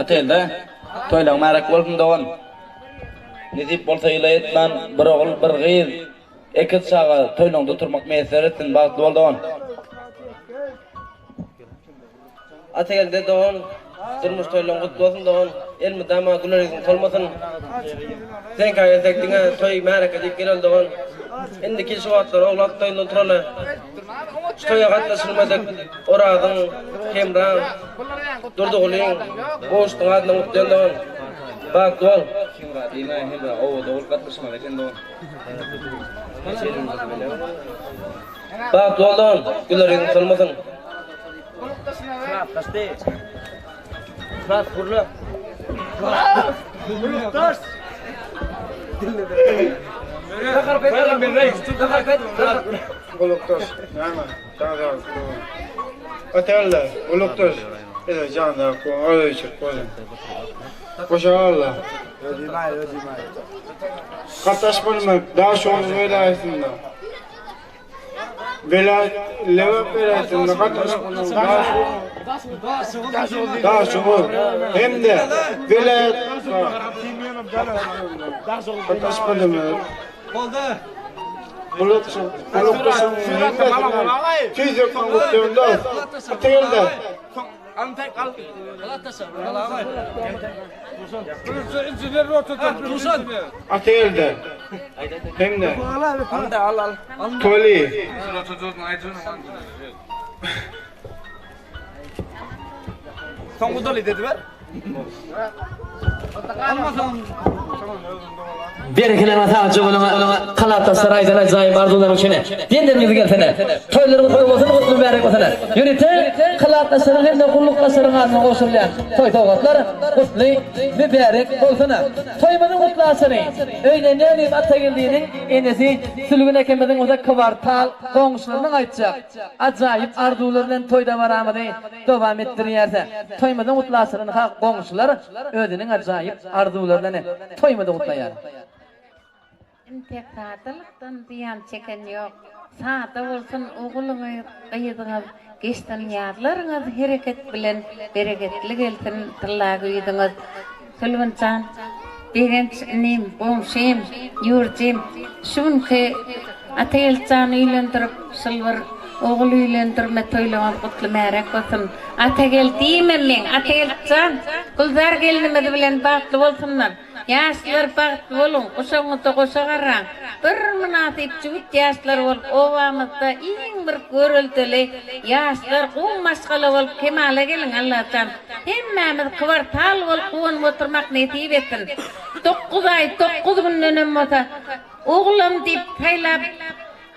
Atageldi, toýlaň märek bolsun dogan. Nesip bolsa ýyla ýetmän bir ogul, bir gyz, ekiz çaga toýlaňda oturmak miýesser etsin. Bagtly bol dogan. Atageldi dogan durmuş toýlaň gutly bolsun dogan elmydama güler ýüzüň solmasyn seňkä gelsek diňe toý märeke diýip geleli dogan indiki şu wagtlar oglan toýunda oturaly şu toýa gatnaşylmadyk Orazyň Hemraň Durdygulyň Gowşudyň adyndan gutlaýan dogan bagtly bol. Hemra diýme Hemra owada bolup gatnaşmaly eken dogan. Bagtly bol dogan güler ýüzüň solmasyn. Klas gurla. Gulukdaş. Gulukdaş. Näme? Jan Atageldi, gulukdaş. Ede jan da ko, öyle içip koydum. Koşa Allah. Kataş bolmak, daha şoğuz velayetinde. Welaýat Lebap welaýatynda gatnaşyklaryň Daşoguz hem-de welaýat gatnaşyklaryny Gulakdaşyň tüýs ýürekden gutlaýan dost Atageldi. Atageldi hem-de Toly. Soňky doly dedi ber. Berkileme sagja boluň Kalapdaşlar aýdan ajaýyp arzuwlaryň üçin Demleriňiz gelsene. Toýlaryňyz toý bolsun gutly mübärek bolsun. Ýörite Kalapdaşlaryň hem-de gullukdaşlaryň adyna gowşurylýan toý sowgatlar gutly mübärek bolsun. Toýumyzyň gutly açary öýlenýän diýip Atageldiniň enesi Sülgün ekemiziň uzak kwartal goňşularynyň aýtjak ajaýyp arzuwlary bilen toý dabaramyzy dowam etdirýärse, toýumyzyň gutly açaryny ha goňşular özüniň ajaýyp arzuwlary bilen toýumyzy gutlaýar. Entek sadalykdan zyýan çeken ýok. Sada bolsun ogulyňyz, gyzyňyz, geçsin ýazlaryňyz hereket bilen bereketli gelsin tylla güýzüňiz. Sülgün jan, Begenç inim, goňşym, ýurjym, şu günki Atageldi jany öýlendirip, şul bir ogul öýlendirme toýlaňyz gutly märek bolsun. Atageldi diýmem meň, Atageldi jan, Gülzar gelnimiz bilen bagtly bolsunlar. Ýaşlar bagtly boluň, guşagyňyzda goşa garraň. Bir mynasyp jübüt ýaşlar bolup obamyzda iň bir göreldeli ýaşlar gowy maşgala bolup kemala geliň Allajan hemmämiz kwartal bolup guwanyp oturmak nesip etsin. Dokguz aý dokguz gündenem bolsa oglam diýip saýlap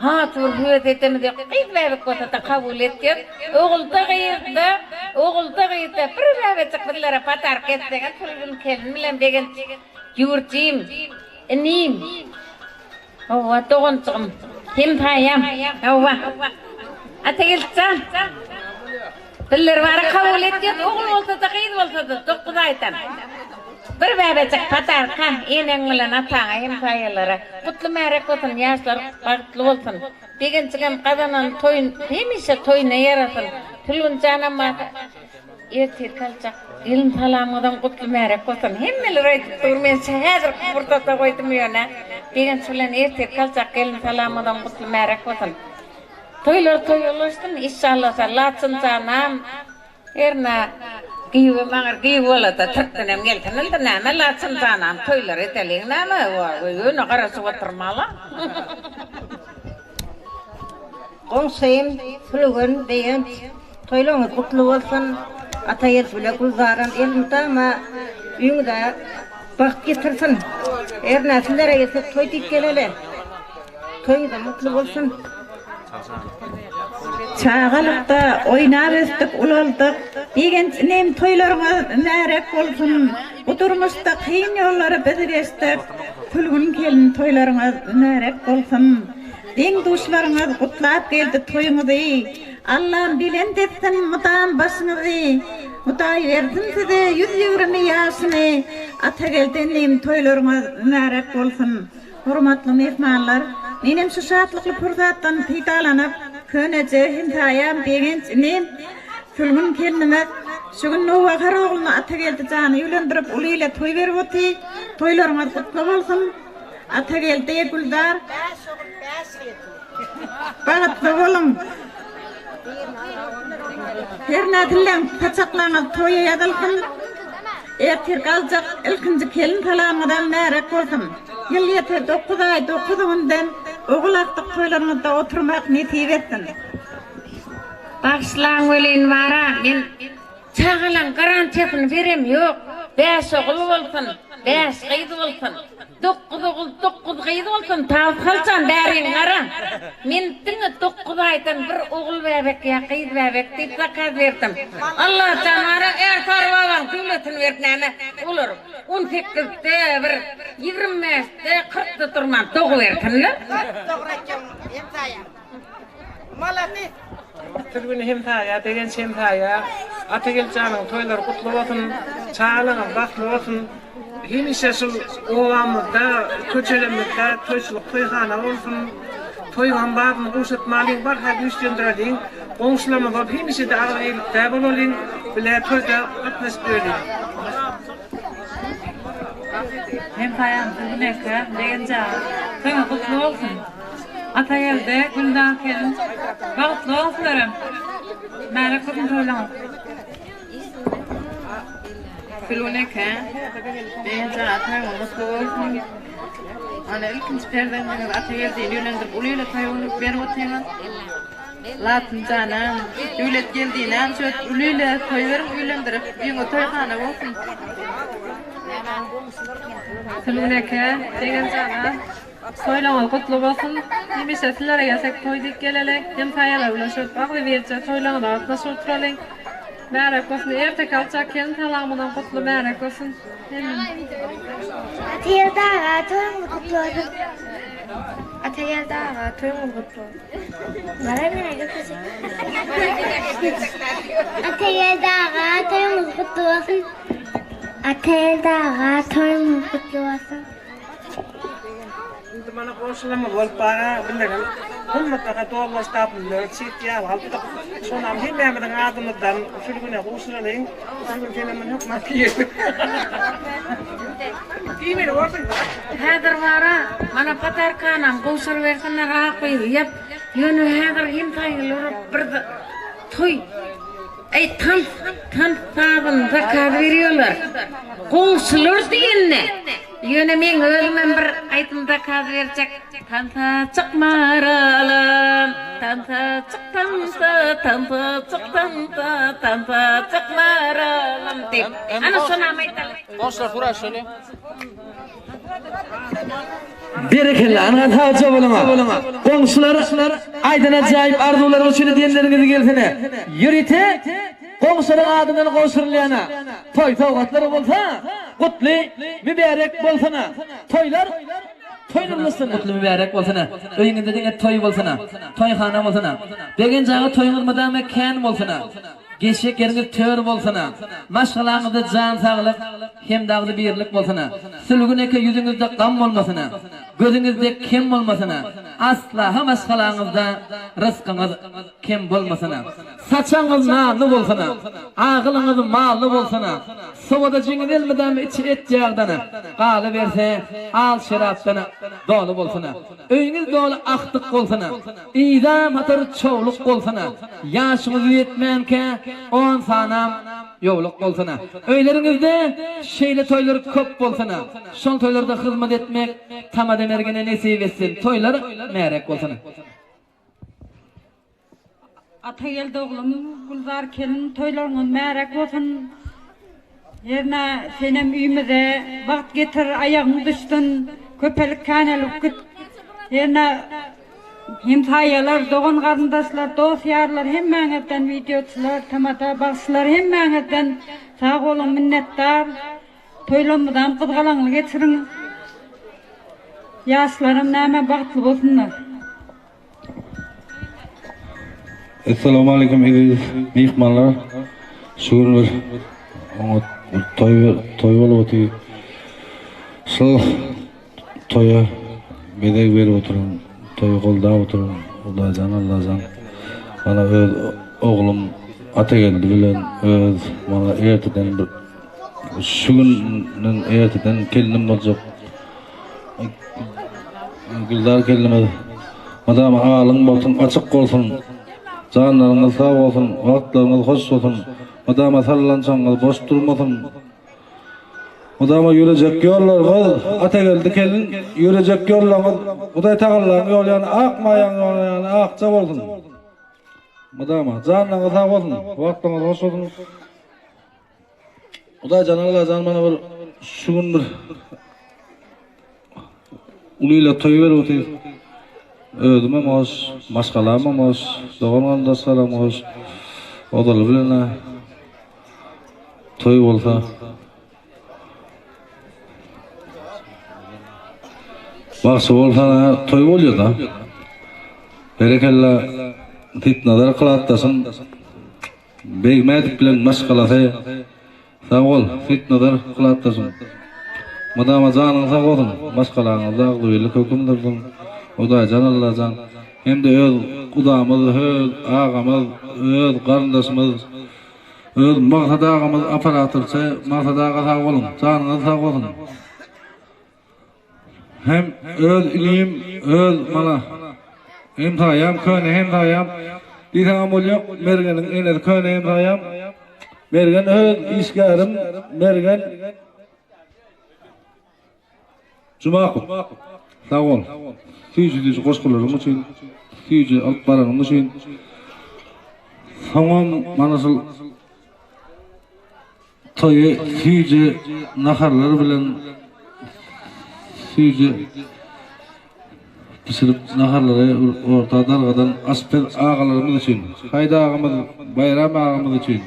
Has bir höwes edemiz ýok. Gyz bäbek bolsa-da kabul etýäs. Ogulda gyzda, ogulda gyzda bir bäbejik bizlere podarka etseňiz Sülgün kelin bilen Begenç ýüwürjim, inim. Hawa, doganjygym, hemsaýam. Hawa. Atageldi jan. Bizler bary kabul etýäs, ogul bolsa-da, gyz bolsa-da, dokguz aýdan. Bir bäbejik podarka eneň bilen ataňa hemsaýalara. Gutly märek bolsun, ýaşlar bagtly bolsun. Begenjigem gazanan toýun hemişe toýuna ýarasyn. Sülgün janam barsa ertirki aljak gelin salamyňyzam gutly märek bolsun. Hemmeler aýdyp dur men häzirki pursata goýdum ýöne. Begenç bilen ertirki aljak gelin salamyňyzam gutly märek bolsun. Toýlar toý ulaşsyn işşallasa Laçyn janam hernä giýew maňa giýew bolada türkmenem gelsin indi näme Laçyn janam toýlar edeliň näme ýöne garaşyp oturmala. Goňşym Sülgün Begenç toýlaryňyz gutly bolsun Atageldi bile Gülzaram elmydama öýüňize bagt getirsin hernä sizlere gelsek toý diýip geleli. Toýuňyzam gutly bolsun. Çagalykda oýnap ösdük, ulaldyk. Begenç inim toýlaryňyz mübärek bolsun. Bu durmuşda kyn ýollary biz geçdik. Sülgün gelin toýlaryňyz mübärek bolsun. Deň-duşlaryňyz gutlap geldi toýuňyzy. Allam belent etsin mydam başyňyzy. Hudaý bersin size 120 ýaşyny. Atageldi inim toýlaryňyz mübärek bolsun. Hormatly myhmanlar! Menem şu şatlykly pursatdan peýdalanyp, köneje hemsaýam Begenç inim, Sülgün gelnimiz şu gün nowbahar ogluny Atageldi jany öýlendirip uly ile toý berip oty. Toýlaryňyz gutly bolsun. Atageldi, Gülzar. Bagtly boluň. Hernä dilleň saçaklaňyz toýa ýazylsyn. Ertir galjak ilkinji kelin salamyňyzam märek bolsun. Ýyl ýete dokuz aý dokuz günden ogul agtyk toýlaryňyzda oturmak nesip etsin. Bagyşlaň welin bara men çagalaň garantiýasyny berem ýok bäş ogul bolsun bäş gyz bolsun dokuz ogul dokuz gyz bolsun Tawushaljan bäriň gara men diňe dokuz aýdan bir ogul bäbek ýa gyz bäbek diýip zakaz berdim Allajan bara Ärsary babaň döwletini berip näme olar on sekizde bir ýigrim bäşde kyrkda durman dogubersinler. Sülgün hemsaýa, Begenç hemsaýa, Atageldi janyň toýlary gutly bolsun, çagalaryňyz bagtly bolsun. Hemişe şul obamyzda, köçelerimizde toýçulyk toýhana bolsun. Toýuň badyny gowşatmalyň, barha güýçlendireliň. Goňşularymyz bolup hemişe-de agzybirlikde bolalyň, bile toýda gatnaşyp ýöreliň. Hemsaýam Sülgün eke, Begenç aga, toýuňyz gutly bolsun. Atageldi, Gülzar gelin, bagtly boluň sizlerem. Märek bolsun toýlaryňyz. Sülgün eke, Begenç aga toýuňyz gutly bolsun. Ana ilkinji perzendiňiz Atageldini öýlendirip uly ile toý bolup berip otyňyz. Latyn janam, Döwlet geldinäm şu uly ile toý beriň öýlendirip, öýüňe toýhana bolsun. Sülgün eke, Begenç aga. Toýlaryňyz gutly bolsun. Hemişe sizlere gelsek toý diýip geleli. Hemsaýalar bilen şöýdüp agzybirje toýlaryňyza gatnaşyp oturalyň. Märek bolsun. Erteki aljak gelin salamyňyzam gutly märek bolsun. Atageldi aga toýuňyz gutly bolsun. Atageldi aga toýuňyz gutly bolsun. Atageldi aga toýuňyz gutly bolsun. Atageldi aga toýuňyz gutly bolsun. Indi mana goňşularymyz bolup bara bilenem gymmatbaha dollar ştaplylar çit ýag alypdyk. Şonam hemmämiziň adymyzdan Sülgüne gowşuralyň. Sülgün senem muny hökman giýeli. Giýmeli borsuň. Häzir bara mana podarkanam gowşurybersinler ak gyz ýap. Ýöne häzir hemsaýalar bir toý Eý tans tans sazyny zakaz berýärler. Goňşular diýende. Ýöne meň özümem bir aýdym zakaz berjek. Tansa çyk maralym, tansa çyk tansa, tansa çyk tansa, tansa çyk maralym diýip. Ana şonam aýdaly. Goňşular suraşaly. Berekella, ynha sagja boluň. Goňşular aýdan ajaýyp arzuwlaryň üçin edýänleriňizi gelsene. Ýörite goňşularyň adyndan gowşurylýana toý sowgatlary bolsa gutly mübärek bolsuna. Toýlar toýlanylsyn. Gutly mübärek bolsuna. Öýüňizde diňe toý bolsuna. Toýhana bolsuna. Begenç aga toýuňyz mydama kän bolsuna. Geçjek ýeriňiz tör bolsuna. Maşgalaňyzda jan saglyk hem-de agzybirlik bolsuna. Sülgün eke ýüzüňizde gam bolmasyna. Gözüňizde kem bolmasyna. Asla-ha maşgalaňyzda ryskyňyz kem bolmasyna. Saçagyňyz nanly bolsuna. Agylyňyz mally bolsuna. Sowadajyňyz elmydama içi et-ýagdan, galyberse, al şerapdan doly bolsuna. Öýüňiz doly agtyk bolsuna. Yzam hatar çowluk bolsana, Ýaşyňyz ýetmänkä on sanam ýowluk bolsana. Öýleriňizde şeýle toýlar köp bolsana, Şol toýlarda hyzmat etmek Tamada Mergene nesip etsin, Toýlar märek bolsana. Atageldi oglum, Gülzar kelin toýlaryňyz märek bolsun. Hernä senem öýümize bagt getir, aýagyň düşsün, köpelip känelip git. Hernä hemsaýalar, dogan-garyndaşlar, dost-ýarlar hemmäňizden wideoçylar, tamada, bagşylar hemmäňizden sag boluň, minnetdar. Toýlarymyzam gyzgalaňly geçiriň. Ýaşlaram näme bagtly bolsunlar. Essalamu aleýkum eziz myhmanlar. Şu gün bir oňat bir toý toý bolup otyr. Şol toýa bezeg berip oturan. toýy goldap oturan Hudaýjan Allajan mana öz oglum Atageldi bilen öz mana erteden bir şu günden erteden gelnim boljak Gülzar gelnimiz mydama alyň bolsun açyk bolsun janlaryňyz sag bolsun wagtlaryňyz hoş bolsun mydama sallançagyňyz boş durmasyn Mydama ýörejek ýollaryňyz Atageldi gelin ýörejek ýollaryňyz Hudaý tagallaň ýoly ýaly ak maýaň ýoly ýaly akja bolsun. Mydama janlaryňyz sag bolsun, wagtlaryňyz hoş bolsun. Hudaý jan Allah jan mana bir şu gün bir uly ile toý berip otyr. Özümem hoş, maşgalamam hoş, dogan garyndaşlaram hoş. Ozaly bilen Toý bolsa Bagşy bolsa toý bolýar da. Berekella Sitnazar klasdaşym Begmädow bilen maşgalasy sag bol Sitnazar klasdaşym. Mydama janyň sag bolsun, maşgalaňyzda agzybirlik höküm sürsün. Hudaýjan Allajan hem-de öz gudamyz, öz agamyz, öz garyndaşymyz Öz Magsat agamyz operatorçy Magsat aga sag boluň janyňyz sag bolsun. Hem öz inim öz mana hemsaýam köne hemsaýam diýseňem bolýak Mergeniň enesi köne hemsaýam Mergen öz işgärim Mergen Jumakow, sag bol. Süýji-süýji goşgularyň üçin, süýji alyp baranyň üçin. Soňam mana şul toýy süýji naharlar bilen süýji bişirip naharlary orta dargadan aşpez agalarymyz üçin, Haýda agamyz, Baýram agamyz üçin.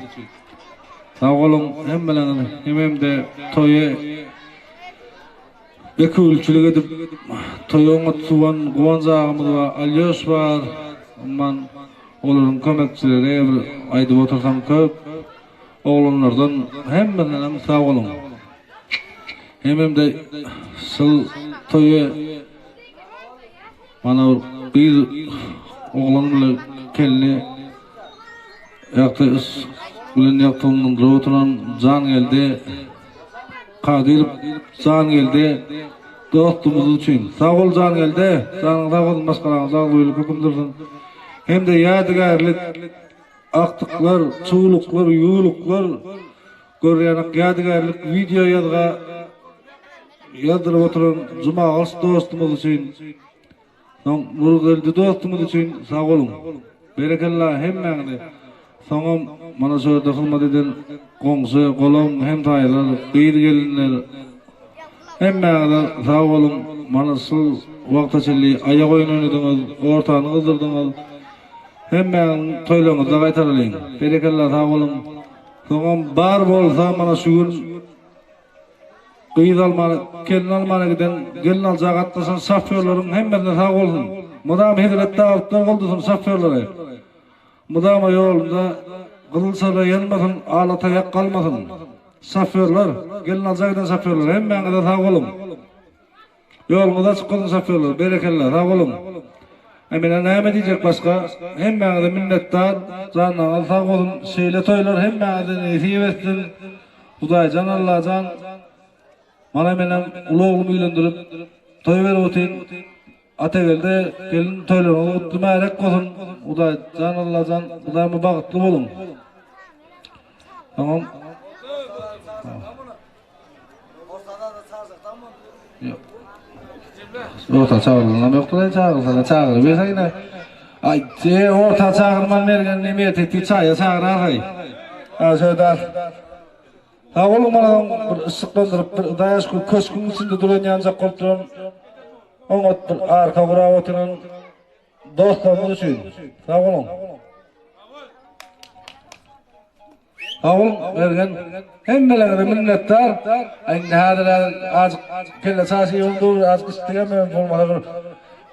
Sag boluň hemmeleriňiz hememde toýy Wekilçilik edip toýa oňat suwan Guwanç agamyz bar, Alýoş bar. Umuman olaryň kömekçileri bir aýdyp otursaň köp. Oglanlardan hemmesindenem sag boluň. Hemem-de şul toýa mana bir gyz oglan bilen kelni ýagty yşk bilen ýagtylandyryp oturan Jangeldi Kadyrow Jangeldi dostumyz üçin. Sag bol Jangeldi, janyň sag bolsun, maşgalaňyzda agzybirlik höküm sürsün. Hem-de ýadygärlik agtyklar, çuwluklar, ýuwluklar görýänik ýadygärlik wideo ýazga ýazdyryp oturan Jumagylyç dostumyz üçin. Soň Nurgeldi dostumyz üçin sag boluň. Berekella hemmäňize. Soňam mana şu ýerde hyzmat eden goňşy, golam, hemsaýalar, gyz gelinler hemmäňize sag boluň. Mana şu wagta çenli aýak oýun oýnadyňyz, ortany gyzdyrdyňyz. Hemmäňiziň toýlaryňyzda gaýtaralyň. Berekella sag boluň. Soňam bar bolsa mana şu gün Gyz almana, gelin almana giden, gelin alja gatnaşan şofýorlaryň hemmesine sag bolsun. Mydama Hezret Dawutlar goldasyn şofýorlary. Mydama ýolunda gyzyl çala ýanmasyn, ala taýak galmasyn. Şofýorlar, gelin alja giden şofýorlar hemmäňize sag boluň. Ýoluňyz açyk bolsun şofýorlar, berekella, sag boluň. E menä näme diýjek başga, hemmäňize minnetdar, janyňyz sag bolsun, şeýle toýlar hemmäňize nesip etsin. Hudaýjan Allajan mana menem uly oglumy öýlendirip toý berip otyryn. Atageldi gelin toýlaryňyz gutly märek bolsun. Hudaýjan Allajan mydama bagtly boluň. Soňam Orta çagyrlanam ýokdur, çagyrsalar çagyryberseňde. Aý, orta çagyrman mergen neme etdi, çaýa çagyrar-aý. Ha, şöyle Sag boluň mana bir yşyklandyryp bir daş köşgüň içinde duran ýanjak bolup duran oňat bir arka gurap oturan dostlarymyz üçin. Sag boluň. Sag boluň Mergen. Hemmeleriňize minnetdar. Indi häzir azajyk kelle çaşy ýygyp dur, azajyk içdigem bolmasa bir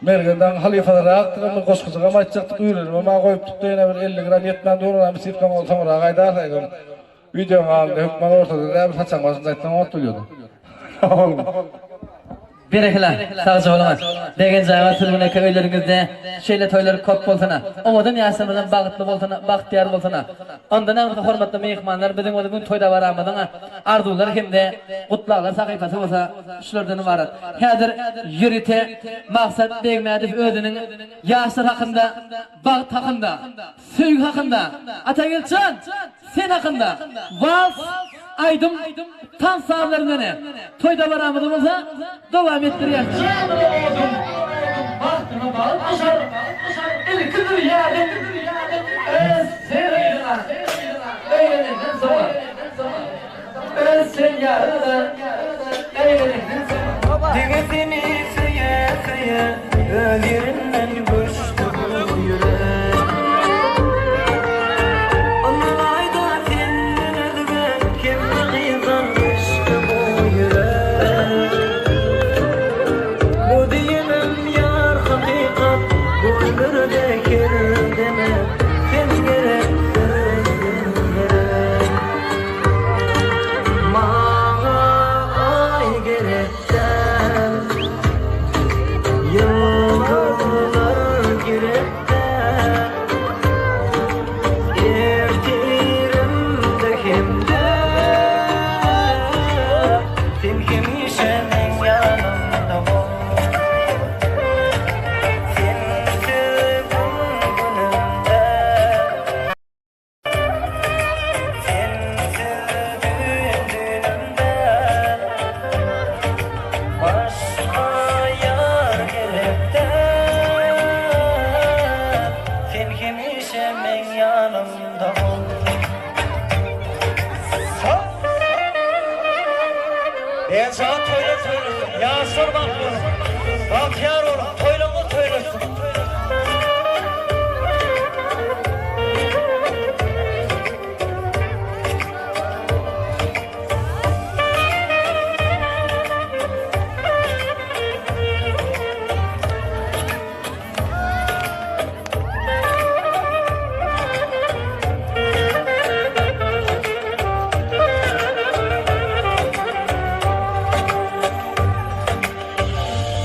Mergen dagyň halypasyrakdygam bir goşgujygam aýtjakdyk, üýrenibem a goýupdyk-da ýene bir 50 gram ýetmän dur, onam içip soň soňra gaýdarsaýdym. Wideoň alynda hökman ortada däl, bir saçagyň başynda aýtsaň oňat bolýardy. Sag boluň. Berekella, sagja boluň. Begenç aga Sülgün eke öýleriňizde şeýle toýlar köp bolsun. Owadan ýaşlarymyzam bagtly bolsun, bagtyýar bolsun. Ondan aňyrsy hormatly myhmanlar biziň bu gün toý dabaramyzyň arzuwlar hem-de gutlaglar sahypasy bolsa şulardan ybarat. Häzir ýörite Maksat Begmädow özüniň ýaşlar hakynda, bagt hakynda, Söýgi hakynda, Atageldi jan, sen hakynda, wals, aýdym, tans sazlary bilen toý dabaramyzy bolsa dowam etdirýäs. Janyma odum, bagtyma bagt goşar, ilki zürýadym öz sen gyzyňa öýlenenden soňa, öz sen ýaryňa öýlenenden soňa. Diňe seni söýe söýe öz ýerinden göçdi bu ýürek. Ylaýda senden özge kimde gyzdan geçdi bu ýürek. Bu diýenim ýar hakykat bu ömürde her deme sen gerek sözüm gerek. Maňa aý gerek däl, Ýyldyzlar gerek däl. Ertirimde hem-de Sen hemişe meň ýanymda bol. Sensiz gün günüm däl. Sensiz düýn düýnüm däl, Başga ýar gerek däl. Sen hemişe meň ýanymda bol. Begenç aga toýlar toýlasyn, ýaşlar bagtly bolsun, bagtyýar boluň, toýlaryňyz toýlasyn.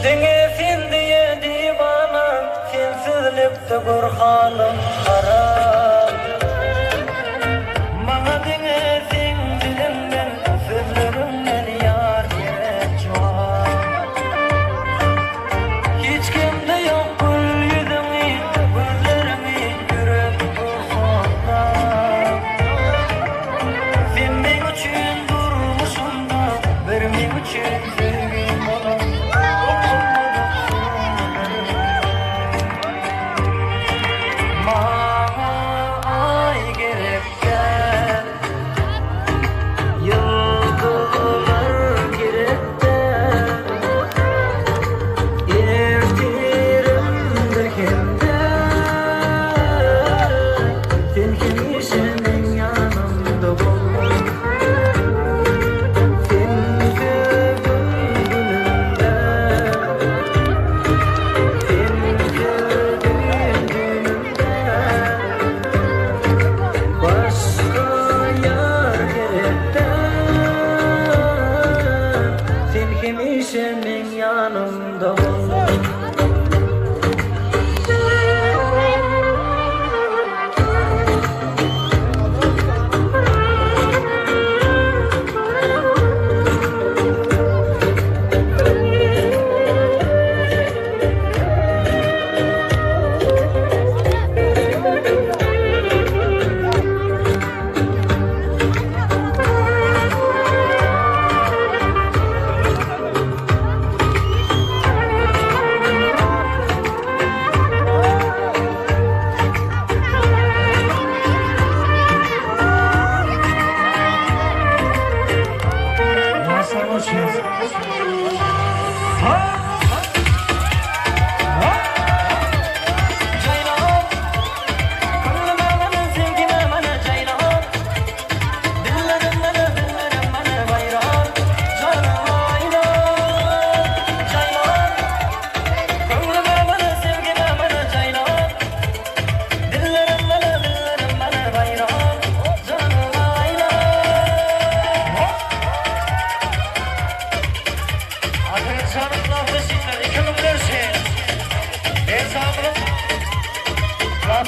Diňe sen diýe diwana, Sensizlikde gör halym harap. Maňa diňe seň diliňden, Sözleriňden ýar gerek jogap. Hiç kimde ýok gül ýüzüňi, Gözleriňi ýürek gursakda. Sen meň üçin durmuşymda, Bir meň üçin söýgim bolan, Okulmadyk sözleriňde. Maňa aý gerek däl, Ýyldyzlar gerek däl. Ertir.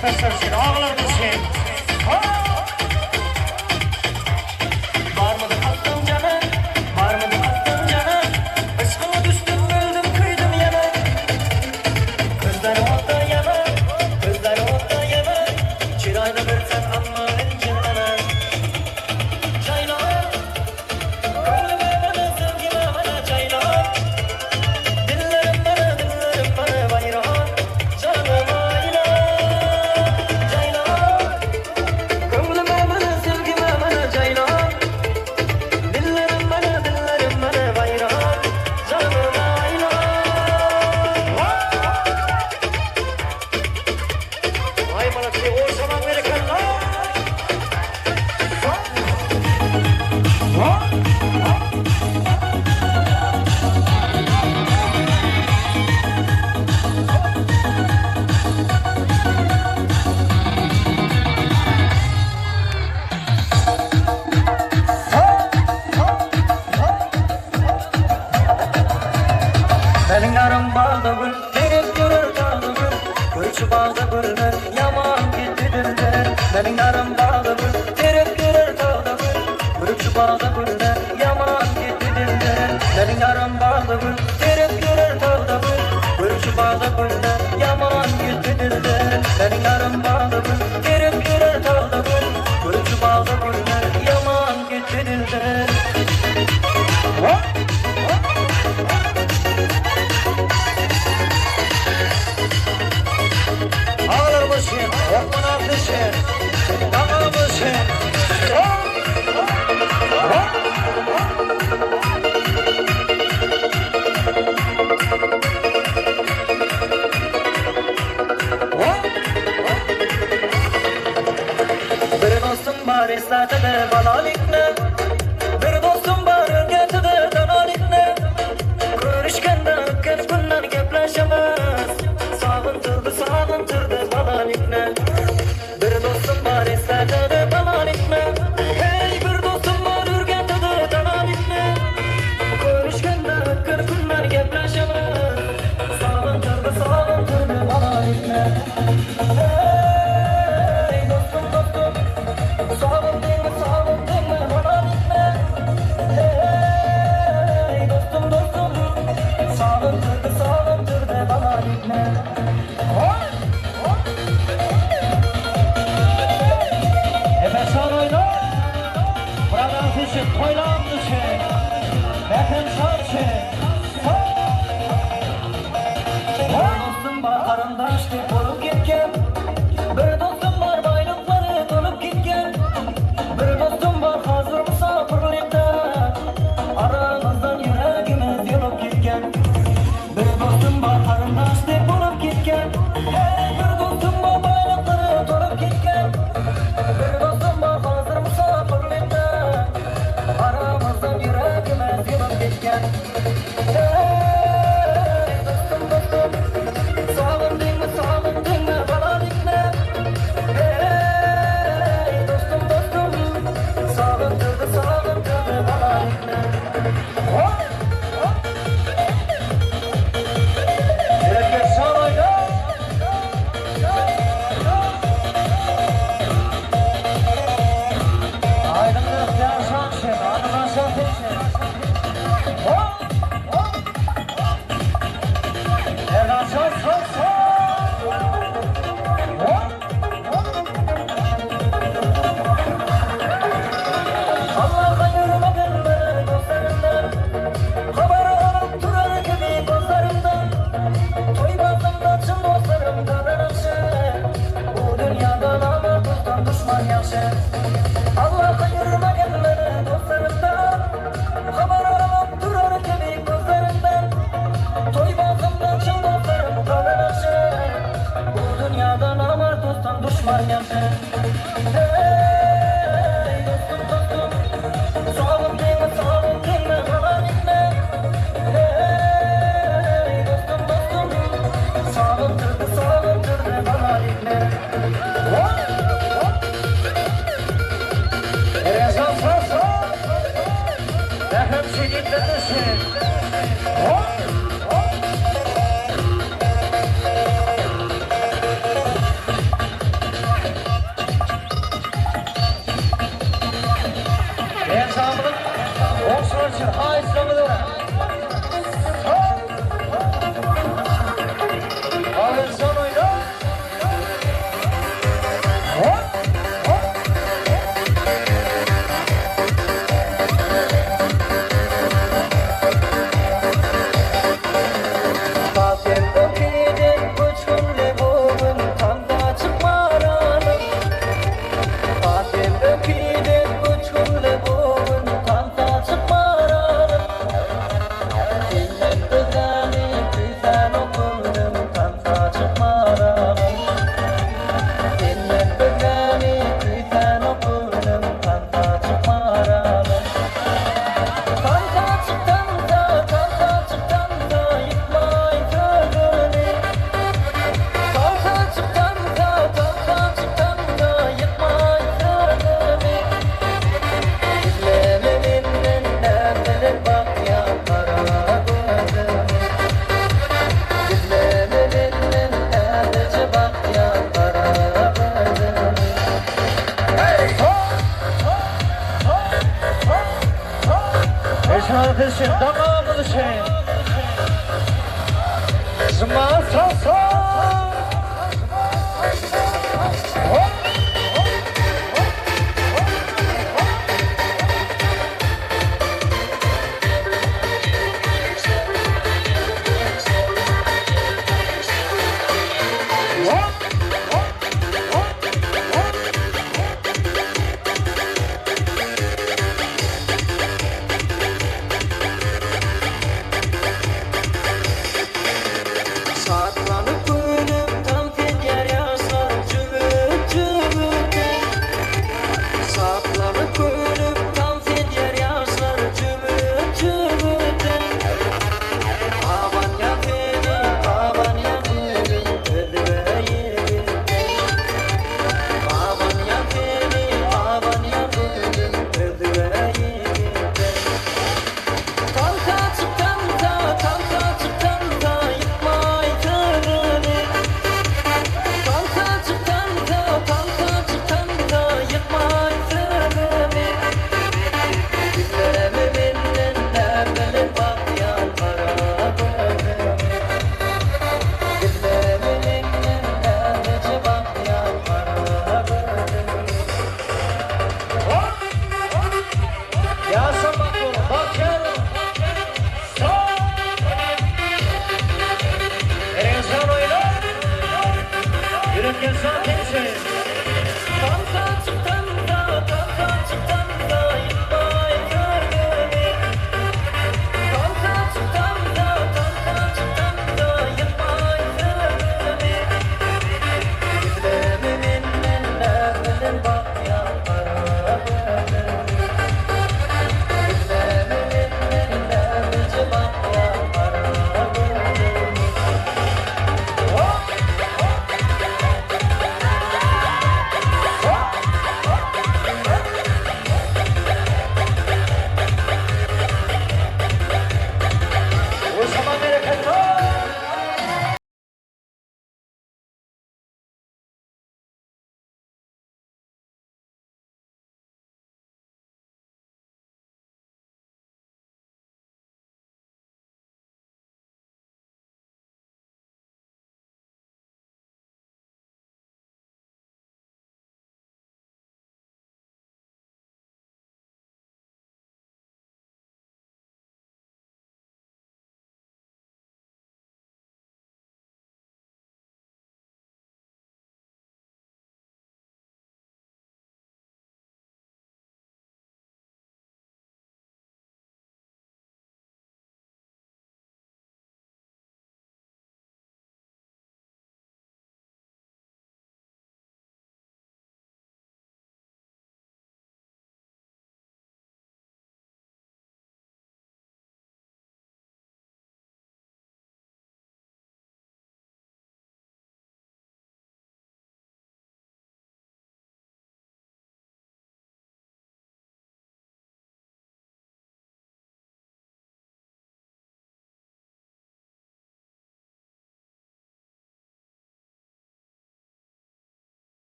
Klasdaşlar üçin, agalarymyz üçin. Barmydy kakdyň jana, barmydy kakdyň jana, Yşkyňa düşdüm, öldüm, köýdüm ýana. Gözleri otda ýana, gözleri otda ýana, Çyraýly bir sen amma injil ana. Jaýla, köňlüme mana, sevgime mana jaýla. Dillerim mana, dillerim mana waýran, Janym aýla, jaýla. Köňlüme mana, sevgime mana jaýla. Dillerim mana, dillerim mana waýran, Janym aýla. Aý malatdy, ogşamaň berekella. Meniň ýarym bagda gül, Gezip ýörer dagda gül, Görüşi bagda gülden, Ýaman gitdi dilden. Meniň ýarym bagda gül, Gezip ýörer dagda gül, Görüşi bagda gülden, Ýaman gitdi dilden. Meniň ýarym bagda gül, Gezip ýörer dagda gül, Görüşi bagda gülden, Ýaman gitdi dilden. Meniň ýarym bagda gül, Gezip ýörer dagda gül, Görüşi bagda gülden, Ýaman gitdi dilden. Agalarymyz üçin, Osman agzy üçin, Daňalymyz üçin. Bir dostum bar eslatady balalikni, Bir dostum bar öwgetidi danalikni. Görüşgende ötgen günden gepleşemiz, Sagyntyrdy, sagyntyrdy balalikni. Bir dostum bar eslatady balalikni, Hey, bir dostum bar öwgetidi danalikni. Görüşgende ötgen günden gepleşemiz, Sagyntyrdy, sagyntyrdy balalikni. Hey, dostum, dostum, sagyndyňmy, sagyndyňmy balalikni? Hey, dostum, dostum, sagyntyrdy, sagyntyrdy balalikni. Nefes al oýna. Buradan üçin, toýlan üçin. Mährem şan üçin. Bir dostum bar garyndaş dek bolup gitgen, Bir dostum bar baýlyklary dolup gitgen. Bir dostum bar hazir musapyrlykda, Aramyzdan ýüregimiz ýolup gitgen. Bir dostum bar garyndaş dek bolup gitgen, Hey, bir dostum bar baýlyklary dolup gitgen. Bir dostum bar hazir musapyrlykda, Aramyzdan ýüregimiz ýolup gitgen. Hey, dostum, dostum, sagyndyňmy, sagyndyňmy balalikni? Hey, dostum, dostum, sagyntyrdy, sagyntyrdy balalikni. Bereket şan oýna. Aýdyň ýa şan şen, adyna şan sen. Erdan şan şan şan. Allah'a yürümedin mi dostlarımdan? Haber alıp durar gibi gözlerimden. Toy bazımda çın dostlarım kadar yakşı. Bu dünyada namert dosttan düşman yakşı. Allah'a yürümedin mi dostlarımdan? Haber alıp durar gibi gözlerimden. Toy bazımda çın dostlarım kadar yakşı. Bu dünyada namert dosttan düşman yakşı. Hey dostum dostum, sagyndyňmy, sagyndyňmy balalikni? Hey dostum dostum, sagyntyrdy, sagyntyrdy balalikni. Erezan sağ sağ. Mährem şehitler üçin. Dagamyz üçin. Juma salsa. Şatlanyp.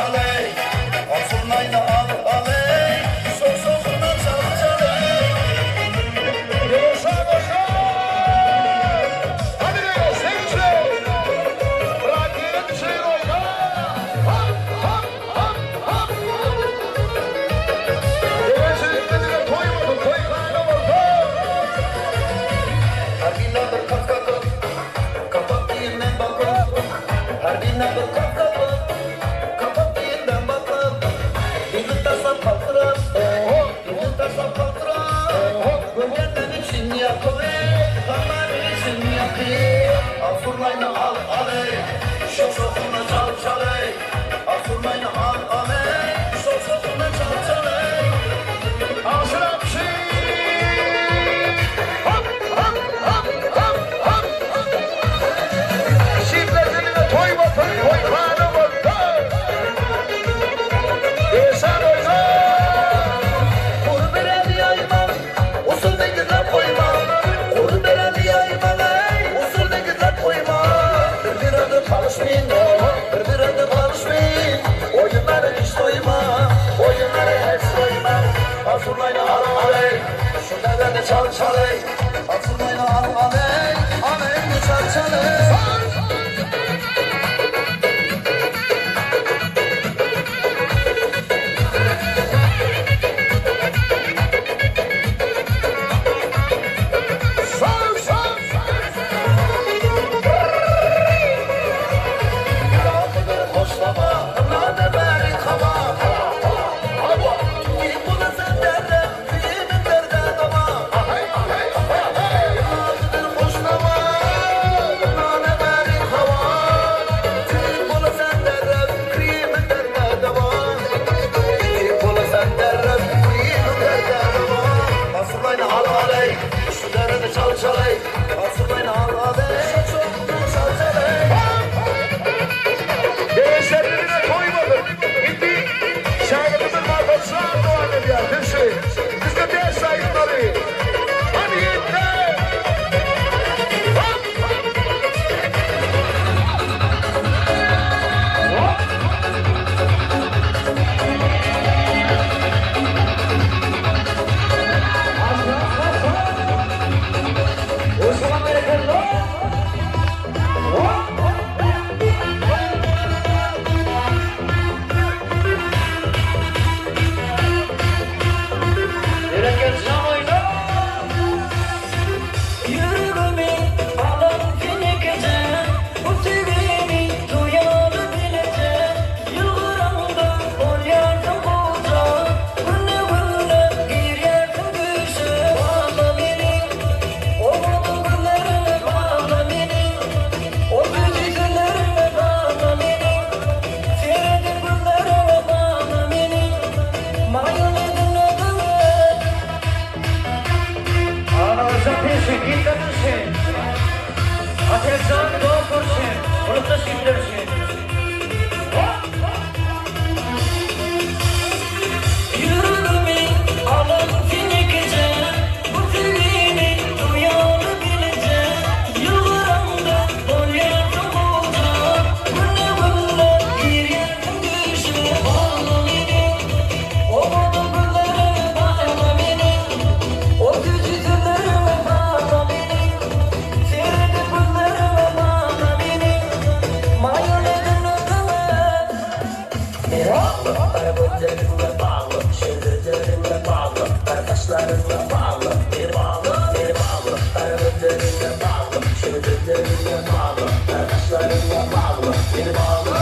çal ey Al zurnayny al al ey Şok şokuna çal çal ey Goşa goşa! Hadi be sevinçle! Bırak yere düşeyim oyna! Hop hop hop hop! Gereçliklerine toymadım, toy kaynamadı. Her birine bir kat kapı Kapat diyinden bakıp Her birine bir kat kapı Kapat diyinden bakıp Bizi taşla kaldıran Bizi taşla kaldıran Görenler için yakıyor Kanlar için yakıyor Al zurnayını al al ey Şok şokuna çal çal ey Al zurnayını al al ey Şok şokuna çal çal ey Aşır apşi! Hop hop hop hop hop! Şifresine toy basın, toy kanı Yaşar oyna! Kuru bereli yayman, usul ne güzel koyma. Kuru bereli yayman, ey, usul ne güzel koyma. Bir bir adı çalışmayın, bir bir adı çalışmayın. Oyunlara hiç doyma, oyunlara hiç doyma. Azurlayla al al ey, şu derede çal çal ey. Azurlayla al al ey, al ey çal çal ey. Sağ sağ! Hoşlama, nane beri kava. Bunu sen derden, kimin derden ama. Hoşlama, nane beri kava. Bunu sen derden, kimin derden ama. Bunu sen derden, kimin derden ama. Asırlayın al aley, şu derede çal çal ey. Asırlayın al aley, çal çal ey. Gençlerine koymadım. Şimdi şagirdimiz Marfat'sı devam ediyor. Hepsi. Biz de diğer sahipleri. Hadi yiğitler. Hop. Hop. Yüreğimi alan finikeje, bu sevgimi duyanı bilece. Yılgıramda bolýarsyň goja, günde günde girýärsiň düýşe. Bagla meni, owadan gözleriňe bagla meni, o süýji sözleriňe bagla meni, seredip gözleriňe bagla meni, maýyl edin özüňe. Anamıza peşin, gitmemişsin. Ateşten doğursun, bulutta şimdirsin. Yüreğimi alan finikeje, bu sevgimi duyanı bilece. Yılgıramda bolýarsyň goja, günde günde girýärsiň düýşe. Bagla meni, owadan gözleriňe bagla meni, o süýji sözleriňe bagla meni, seredip gözleriňe bagla meni, maýyl edin özüňe. Bağlı, kara gözlerinle bağlı, şehirlerinle bağlı, kara kaşlarınla bağlı, bir bağlı, bir bağlı, kara gözlerinle bağlı, şehirlerinle bağlı, kara kaşlarınla bağlı, bir bağlı.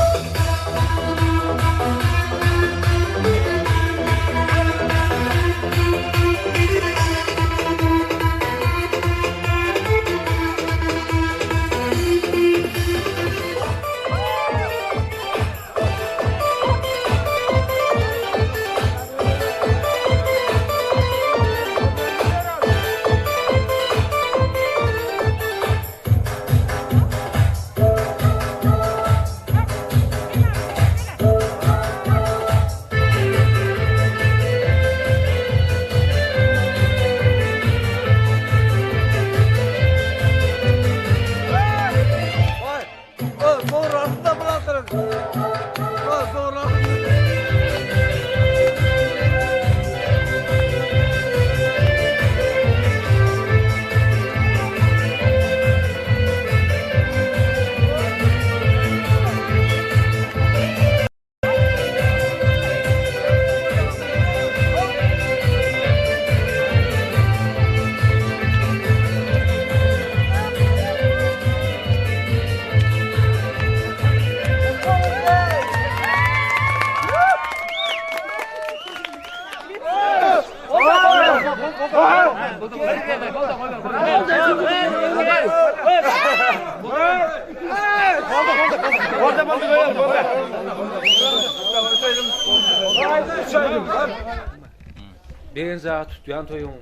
Begenç aga tutýan toýuň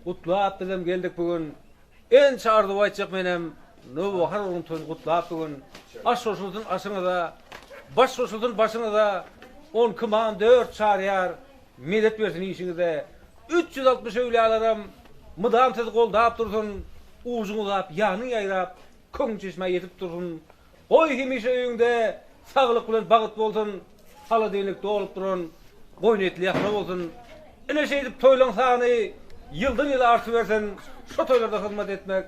Gutlap bizem geldik bu gün Ençe arzuw aýtjak menem Nowbahar ogluň toýuny gutlap bu gün Aş goşulsyn aşyňyza Baş goşulsyn başyňyza Onki man dört çaryýar Medet bersin işiňize 360 öwlýalaram Mydam sizi goldap dursun Ujuň uzap ýanyň ýaýrap Köňül çeşmä ýetip dursun Goý hemişe öýüňde saglyk bilen bagyt bolsun, holodilnik dolup duran goýun etli ýahna bolsun. Ine şeýdip toýlaň sany ýyldan ýyla artybersin, şo toýlarda hyzmat etmek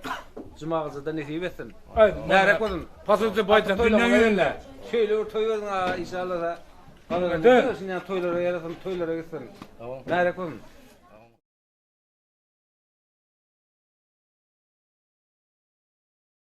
Jumagylyjada nesip etsin. Mübärek bolsun. Pasylja baýdak dünýäň ýüzünde. Şeýle bir toý bersin aga inşallah. Galan diňe şundan toýlara ýarasyn, toýlara gitsin. Mübärek bolsun.